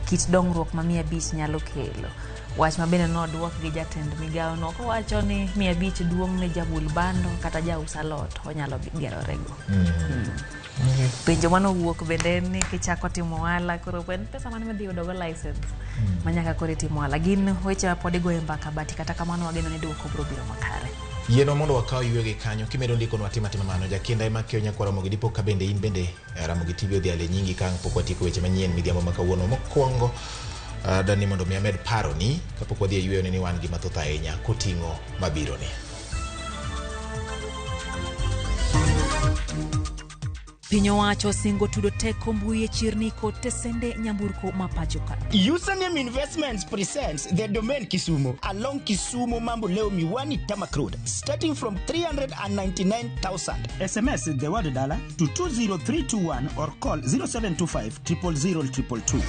kit dongruok ma 500 nyalo kelo. Wach ma bende nodwok gi jatend migawo no kowacho ni 500 duong' ne jabul bando kata jaus alot onyalo gerorego. Penjo manowuok bende en ni kichako timo ohala koro en pesa mane midhi yudo go license ma nyaka koro itimo ohala. Gin weche ma pod igoyo mbaka bati kata kamano wageno ni duoko biro biro makare. Yienwa mondo wakaw yuegi kanyo kimedo ndikonwa tim atima mano jakinda ema keyo nyakwa Ramogi dipo ka bende in bende Ramogi TV odhialo e nyingi ka ang' pok watieko weche manyien midhiambo ma kawuono mokwongo dani mondo mi amed paroni kapok wadhi e yueyo ni wan gi mathoth ahinya koting'o mabironi. Piny owacho osingo tudo teko mbui e chirni kod tesende nyamburko ma pacho ka. Username Investments presents the Domain Kisumu along Kisumu Mamboleo Miwani Tarmac Road, starting from 399,000. SMS the word dollar to 20321 or call 0725 000 222.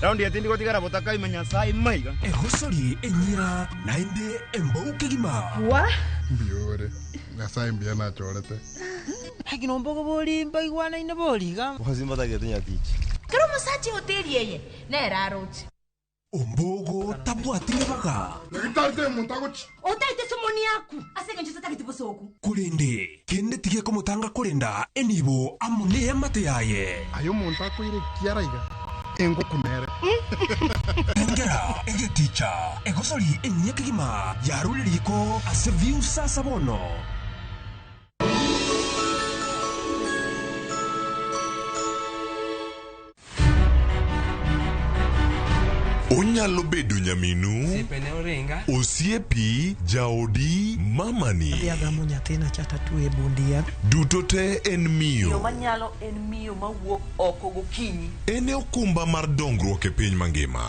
Raundi etindi gotigara botaka imenya sai maiga. Egosori enyira naende embou kegima. Wa? Mbiore. Nyasaye mbiya nachorete. Lakini ombogo boli mbaigwana ine boliga. Wazimba tagete nyatichi. Kero musachi hoteli yeye nera arochi. Ombogo tabwatire baga. Ngitate muntagochi. Otaite somoni yaku. Asenge nje tatagete bosoku. Kurende kende tige komutanga kurenda enibo amune amate yaye. Ayo muntakoire kiaraiga. Engokunere. Engera egeticha egosori enyekigima yaruliriko ase viusa sabono. Onyalo bedo nyaminu, osiepi, jaodi, mamani. Adhi agamo nyathina cha tatue bundia. Duto te en miyo. Miyo manyalo en miyo mawuok oko gokinyi. En e okumba mar dongruok e piny mangima.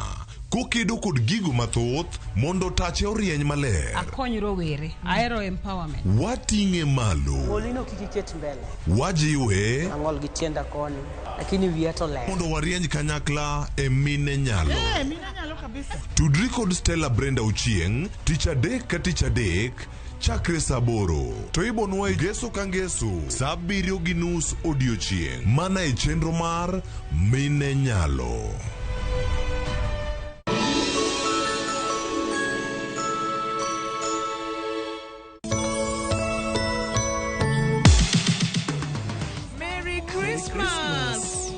Kokedo kod gigo mathoth mondo tache orieny maler. Akony rowere, ahero empowerment. Wating'e malo. Molino kik iket mbele. Wajiwe. Ang'ol gi tienda koni, lakini wiya to ler. Mondo warieny kanyakla e mine nyalo. Mine nyalo kabisa. Tudri kod Stella Brenda Ochieng', tich adek ka tich adek, chakre saa 8. To ibonwa e ngeso ka ngeso, saa 7:30 odiochieng'. Mana e chenro mar Mine Nyalo.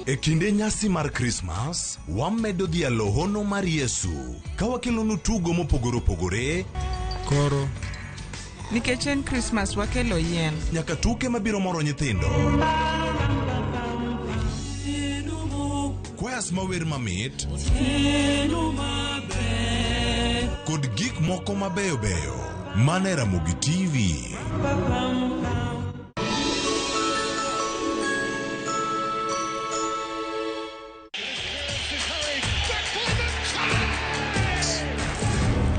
E kinde nyasi mar Christmas, wamedo dhialo hono mar Yesu ka wakelonu tugo mopogore opogore. Koro nikech en Christmas wakelo yien. Nyaka tuke mabiro moro nyithindo. Kwayas mawer mamit kod gik moko mabeyo beyo mana e Ramogi TV.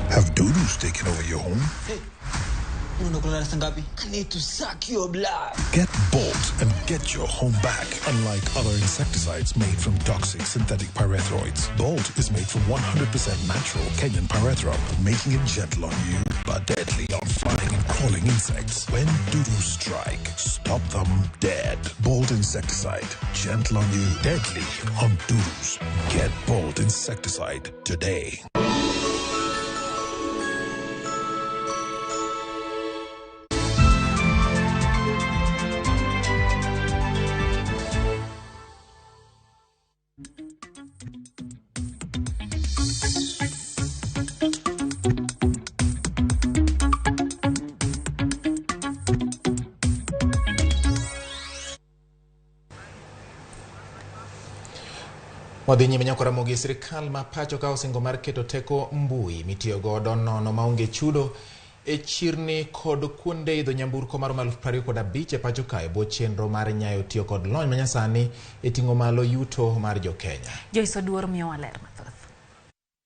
Have dudus taken over your home? Hey, I need to suck your blood. Get Bolt and get your home back. Unlike other insecticides made from toxic synthetic pyrethroids, Bolt is made from 100% natural Kenyan pyrethrum, making it gentle on you but deadly on flying and crawling insects. When dudus strike, stop them dead. Bolt insecticide, gentle on you, deadly on dudus. Get Bolt insecticide today. Wadhi nyime nyaka Ramogi. Sirikal ma pacho ka osingo mar keto teko mbui mitiyo godo nono maonge chudo e chirni kod kuonde idho nyamburko maromo 25,000 e pacho kae bwo chenro mar nyayo tiyo kod lony manyasani e ting'o malo yuto mar jokenya. Joyce Oduor miyowa ler mathoth.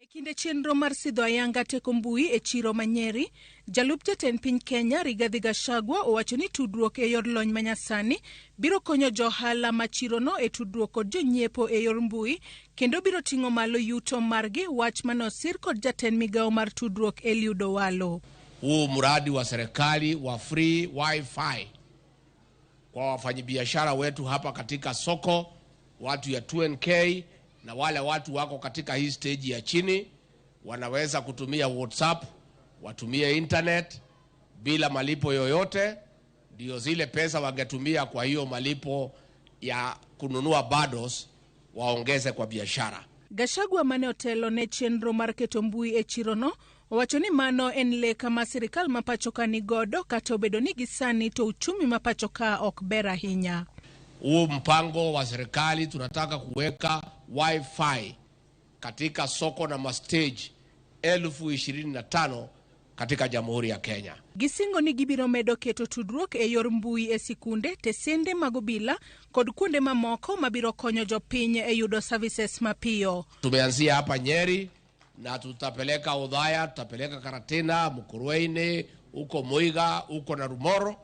E kinde chenro mar sidho ayanga teko mbui e chiro ma Nyeri, jalup jatend piny Kenya Rigathi Gachagua owacho ni tudruok e yor lony manyasani biro konyo johala ma chirono e tudruok kod jonyiepo e yor mbui kendo biro ting'o malo yuto margi, wach mane osir kod jatend migawo mar tudruok Eliud Owalo. Huu mradi wa serikali wa free wifi kwa wafanyabiashara wetu hapa katika soko, watu ya 2NK na wale watu wako katika hii stage ya chini wanaweza kutumia WhatsApp, watumie internet bila malipo yoyote. Ndio zile pesa wangetumia kwa hiyo malipo ya kununua bundles waongeze kwa biashara. Gachagua mane otelo ne chenro mar keto mbui e chirono owacho ni mano en lek ma sirikal ma pacho ka nigodo kata obedo ni gisani to uchumi ma pacho ka ok ber ahinya. Huu mpango wa serikali tunataka kuweka wifi katika soko na mastage 25,000 katika Jamhuri ya Kenya. Gisingo ni gibiro medo keto tudruok e yor mbui e sikunde, tesende mag obila kod kuonde mamoko mabiro konyo jopiny e yudo services mapiyo. Tumeanzia hapa Nyeri na tutapeleka Othaya, tutapeleka Karatina, Mukurweini, huko Muiga, huko Narumoro,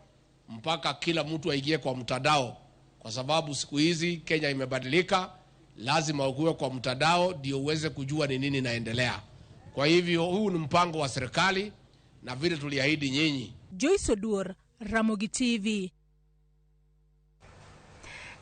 mpaka kila mtu aingie kwa mtandao, kwa sababu siku hizi Kenya imebadilika, lazima ukuwe kwa mtandao ndio uweze kujua ni nini inaendelea. Kwa hivyo huu ni mpango wa serikali na vile tuliahidi nyinyi. Joyce Oduor, Ramogi TV.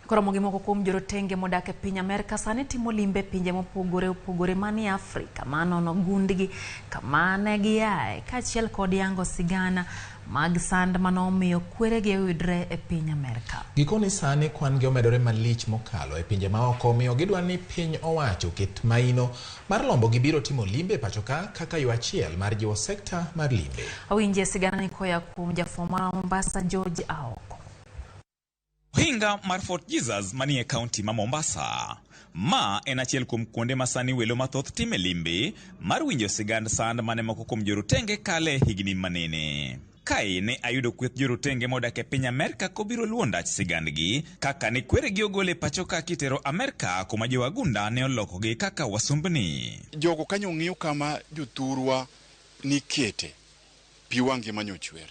Koro moko kuom jorotenge modak e piny Amerka sani timo limbe pinje mopogore opogore manie Afrika manono gundgi kama ne giaye kaachiel kod yango sigana mag sand manomiyo kweregi oyudre e piny Amerka. Gikoni sani kwan gi omedore malich mokalo e pinje maoko, omiyo gidwa ni piny owacho oket maino mar lombo gibiro timo limbe e pacho ka kaka yo achiel mar jiwo sekta mar limbe. Awinje sigana ni koya kuom jafwambo ma Mombasa George Aoko. Ohinga mar Fort Jesus manie kaunti ma Mombasa. Ma en achiel kuom kuonde ma sani welo mathoth time limbe mar winjo sigand sand mane moko kuom jorotenge kale higni manene. Kae ne ayudo kweth jorotenge modak e piny Amerka kobiro luwo ndach sigandgi kaka ne kweregi ogol e pacho ka kitero Amerka kuma jowagunda ne olokogi kaka wasumbni. Jogo kanyo ng'iyo kama jothurwa nikete pi wang'gi manyochwer.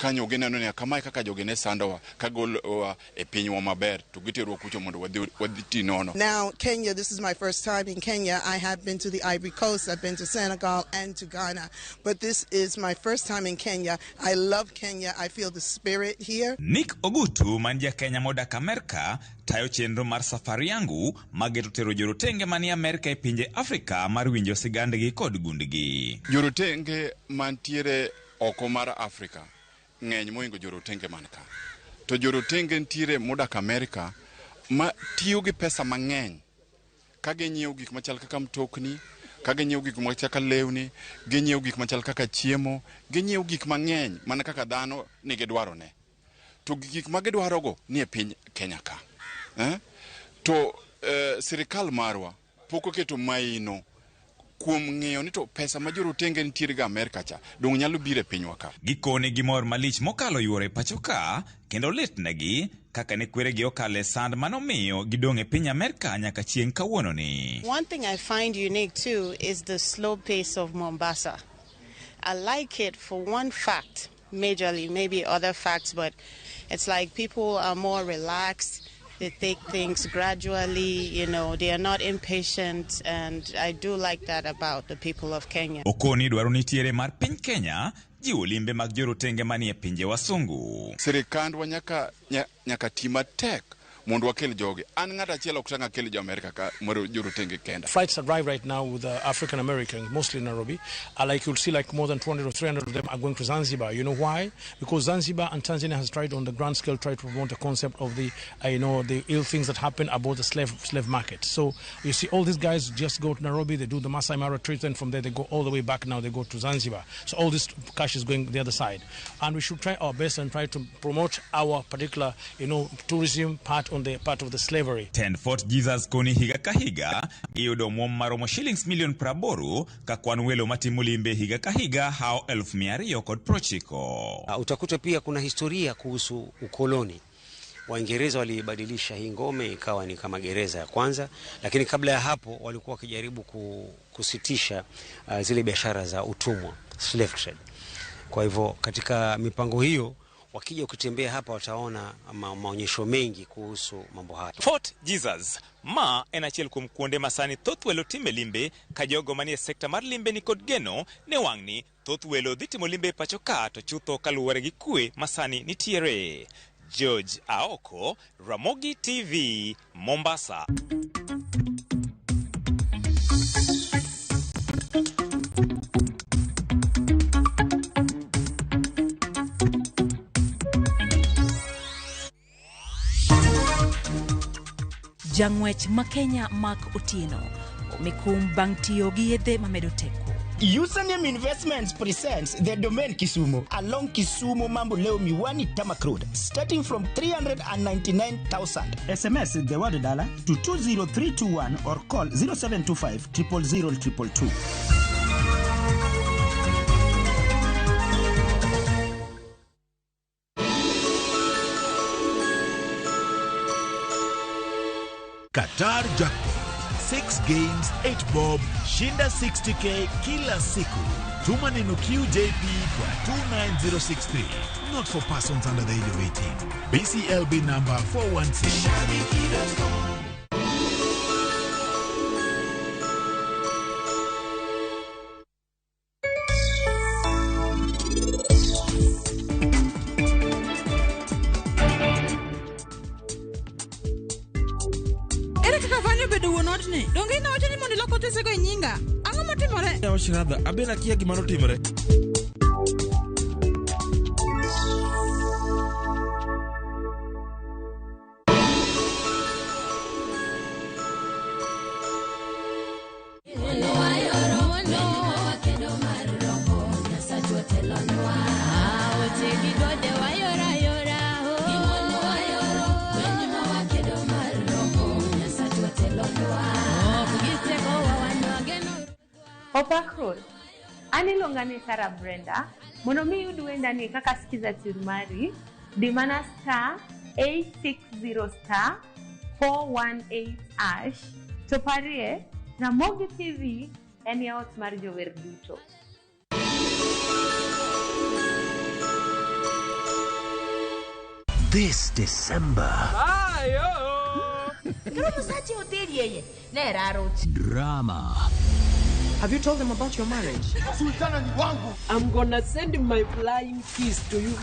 Kanyo gineno ni kamae kaka jogi ne sandowa kagolowa e pinywa maber to giterwa kucho mondo wadhi ti nono. Now Kenya, this is my first time in Kenya. I have been to the Ivory Coast, I've been to Senegal and to Ghana, but this is my first time in Kenya. I love Kenya. I feel the spirit here. Nick Ogutu man ja Kenya modak Amerka tayo chenro mar safari yangu mageto tero jorotenge manie Amerka e pinje Afrika mar winjo sigandgi kod gundgi. Jorotenge mantiere oko mar Afrika ng'eny mohingo jorotenge man ka. To jorotenge nitiere modak Amerka ma tiyo gi pesa mang'eny ka ginyiewo gik machal kaka mtokni, ka ginyiewo gik machal kaka lewni, ginyiewo gik machal kaka chiemo, ginyiewo gik mang'eny mana kaka dhano nigi dwarone. To gik ma gidwarogo nie piny Kenya ka. To sirikal marwa pok oketo maino kuom ng'eyo ni to pesa ma jorotenge nitiere ga Amerka cha dong nyalo biro e pinywa ka. Gikone gimor malich mokalo yuoro e pacho ka kendo litnegi kaka ne kweregi okalo e sand manomiyo gidong' e piny Amerka nyaka chieng' kawuononi. One thing I find unique too is the slow pace of Mombasa. I like it for one fact, majorly, maybe other facts, but it's like people are more relaxed. They take things gradually, you know, they are not impatient, and I do like that about the people of Kenya. Okoni dwaro nitiere mar piny Kenya jiwo limbe mag jorotenge manie pinje wasungu. Sirikandwa nyaka ti matek mondo wakel jogi. An ng'at achiel ok tang' akel jo Amerka ka mar jorotenge kenda. Flights arrive right now with African Americans, mostly in Nairobi. Like you'll see like more than 200 or 300 of them are going to Zanzibar. You know why? Because Zanzibar and Tanzania has tried on the grand scale, tried to promote the concept of the, the ill things that happen about the slave market. So you see all these guys just go to Nairobi, they do the Masai Mara trip, and from there they go all the way back now, they go to Zanzibar. So all this cash is going the other side. And we should try our best and try to promote our particular, tourism part impact on the part of the slavery. Tend Fort Jesus koni higa ka higa giyudo omwom maromo shillings milion 80 ka kwan welo matimo limbe higa ka higa hao 290. Utakuta pia kuna historia kuhusu ukoloni. Waingereza waliibadilisha hii ngome ikawa ni kama gereza ya kwanza, lakini kabla ya hapo walikuwa wakijaribu kusitisha zile biashara za utumwa, slave trade. Kwa hivyo katika mipango hiyo wakija ukitembea hapa wataona maonyesho mengi kuhusu mambo haya. Fort Jesus ma en achiel kuom kuonde masani thoth welo time limbe ka jogo manie sekta mar limbe ni kod geno ne wang'ni thoth welo dhi timo limbe e pacho ka to chutho kaluwore gi kwe masani nitiere. George Aoko, Ramogi TV, Mombasa. Jang'wech ma Kenya Mark Otieno omikum bang' tiyo gi yedhe mamedo teko. Username Investments presents the Domain Kisumu along Kisumu Mamboleo Miwani Tamak Road, starting from 399,000. SMS the word dollar to 20321 or call 0725 000 222. Qatar Jackpot. 6 games, 8 bob, shinda 60k kila siku. Tuma neno QJP kwa 29063. Not for persons under the age of 18. BCLB number 416. Abena kia gima notimore. Opak Ruoth, an iluonga ni Sarah Brenda. Mondo mi iyud wendani kaka sikiza tune mari, di mana star 860 star 418 hash to parie Ramogi TV en yaot mar jower duto. This December. Drama. Have you told them about your marriage? Sultana ni wangu. I'm gonna send my flying kiss to you.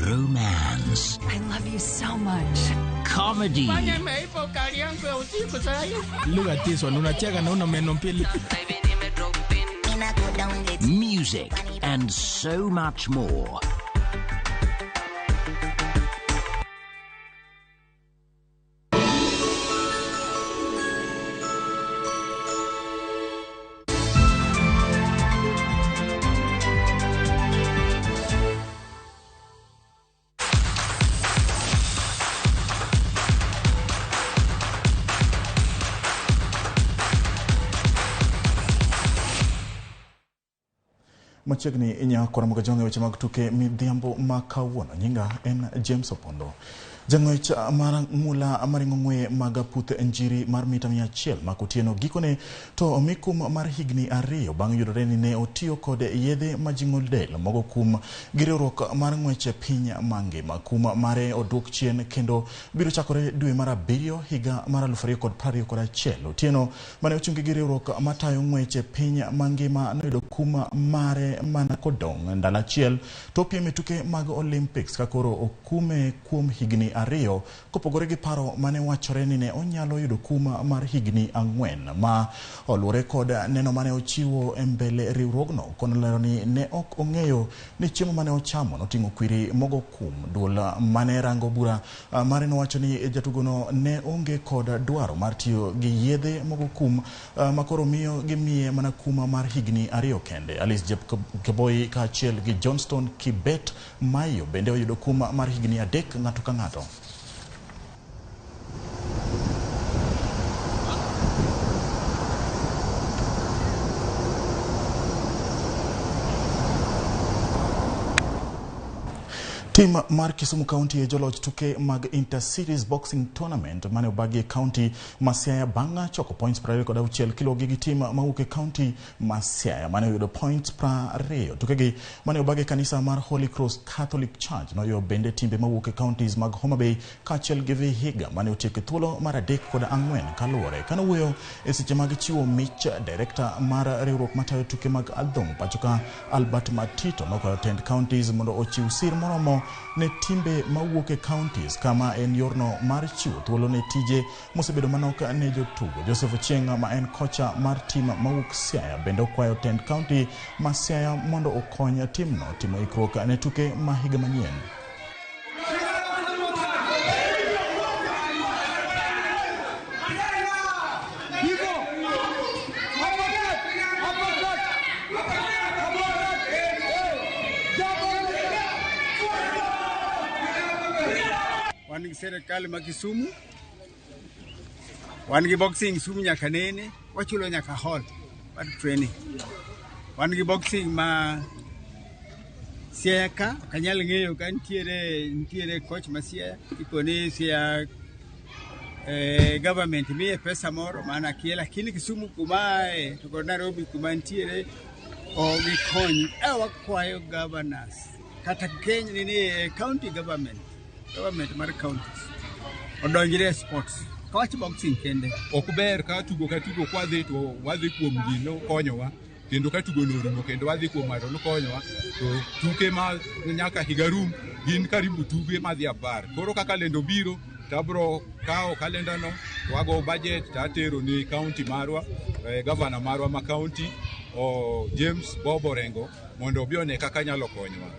Romance. I love you so much. Comedy. Look at this one, unacheka na una meno mbili. Music and so much more. Machiegni inyako Ramogi Jwang' e weche mag tuke midhiambo ma kawuono. Nyinga en James Opondo. Jang'wech mar ng'ula maringo ng'we mag puth njiri mar mita 100 Mark Otieno gikone to omi kum mar higni 2 bang' yudore ni ne otiyo kod yedhe majing'o del mogo kum gi riwruok mar ng'wech e piny mangima. Kum mare oduok chien kendo biro chakore dwe mar 7 higa mar 2021. Otieno mane ochungi gi riwruok matayo ng'wech e piny mangima noyudo kum mare mana kodong' ndalo achiel to opiem e tuke mag Olympics ka koro okume kuom higni 2 kopogore gi paro mane wachore ni ne onyalo yudo kum mar higni 4 ma oluwore kod neno mane ochiwo e mbele riwruogno konolero ni ne ok ong'eyo ni chiemo mane ochamo noting'o kwiri mogo kum. Duol mane rango bura mare nowacho ni jatugono ne onge kod dwaro mar tiyo gi yedhe mogo kum makoro miyo gimiye mana kum mar higni 2 kende. Alice Jepkemboi kaachiel gi Johnston Kibet Mayo bende oyudo kum mar higni 3 ng'ato ka ng'ato. Tim mar Kisumu County e joloch tuke mag Inter-Series Boxing Tournament mane obagi e county ma Siaya bang' choko points 26 kiluwogi gi tim mawuok e county ma Siaya mane oyudo points 20. Tukegi mane obagi e kanisa mar Holy Cross Catholic Church noyudo bende timbe mawuok e counties mag Homa Bay kaachiel gi Vihiga mane otieko e thuolo mar 3 kod 4 kaluwore. Kane owuoyo e seche mag chiwo mich, director mar riwruok matayo tuke mag adhong' pachoka Albert Matito nokwayo tend counties mondo ochiw sir moromo ne timbe mawuok e counties kama en yorno mar chiwo thuolo ne tije mosebedo manok ne jotugo. Joseph Ochieng' ma en kocha mar tim mawuok Siaya bende okwayo tend county ma Siaya mondo okony timno timo ikruok ne tuke ma higa manyien. Wan gi serikal ma Kisumu, wan gi boxing Kisumu nyaka nene, wachulo nyaka hall mar training. Wan gi boxing ma Siaya ka, ok anyal ng'eyo ka nitiere coach ma Siaya, ipo ni Siaya government miye pesa moro mana akia, lakini Kisumu kuma ae to kod Nairobi kuma nitiere ok gikony. Wakwayo governors kata Kenya nini county government mar counties odonjre e sports. Kawach boxing kende. Ok ber ka tugo ka tugo kwadhi to wadhi kuom ji nokonyowa, kendo ka tugo norumo kendo wadhi kuom ng'ato nokonyowa, to tuke ma nyaka higa rum gin karibu tuke madhi 10. Koro ka kalenda obiro to abro kawo kalenda no to wago budget to atero ni county marwa, governor marwa ma county James Bob Orengo mondo obi one kaka nyalo konyowa.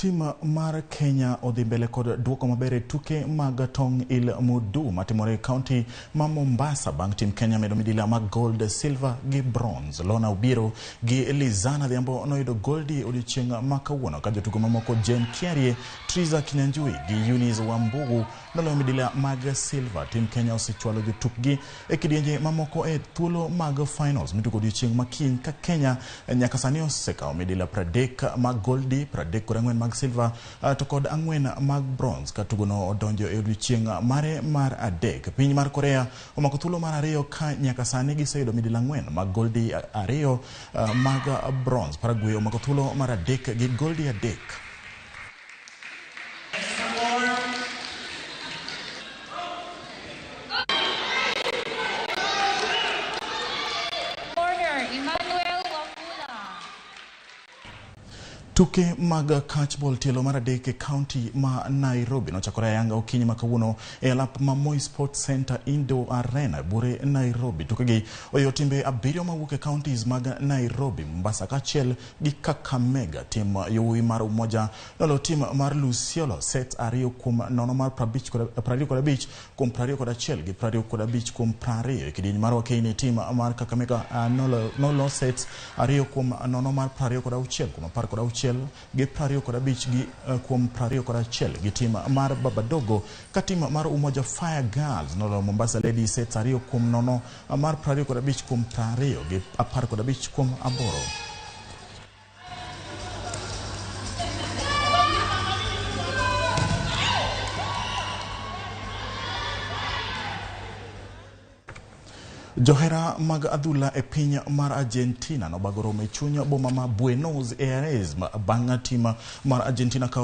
Tim mar Kenya odhi mbele kod duoko maber e tuke mag tong' il mudu matimore e county ma Mombasa bang' tim Kenya medo midila mag gold, silver gi bronze. Lona Obiero gi Lizana Adhiambo noyudo goldi odiochieng' ma kawuono ka jotugo mamoko Jane Kiarie, Triza Kinyanjui gi Eunice Wambugu noloyo midila mag silver. Tim Kenya osechwalo jotukgi e kidienje mamoko e thuolo mag finals mitugo odiochieng' ma kiny ka Kenya nyaka sani osekawo midila 30 mag goldi, 34 mag silver to kod 4 mag bronze ka tugono odonjo e odiochieng' mare mar 3. Piny mar Korea omako thuolo mar 2 ka nyaka sani giseyudo midila 4 mag goldi, 2 mag bronze. Paraguay omako thuolo mar 3 gi goldi 3. Tuke mag catchball tielo mar 3 e county ma Nairobi nochakore ayanga okinyi ma kawuono e alap ma Moi Sports Center Indoor Arena buore Nairobi. Tukegi oyo timbe 7 mawuok e counties mag Nairobi, Mombasa kaachiel gi Kakamega. Tim yowuoyi mar Umoja nolo tim mar Luciolo set 2-0 mar 25 kuom 21 gi 25 kuom 20. E kidieny mar wakeini tim mar Kakamega nolo set 2-0 mar 26 kuom 16 gi 25 gi kuom 21 gi tim mar Babadogo, ka tim mar Umoja Fire Girls nolo Mombasa Ladies set 2-0 mar 25 kuom 20 gi 15 kuom 8. Johera mag adhula e piny mar Argentina nobago romo e chuny boma ma Buenos Aires bang' tim mar Argentina kawo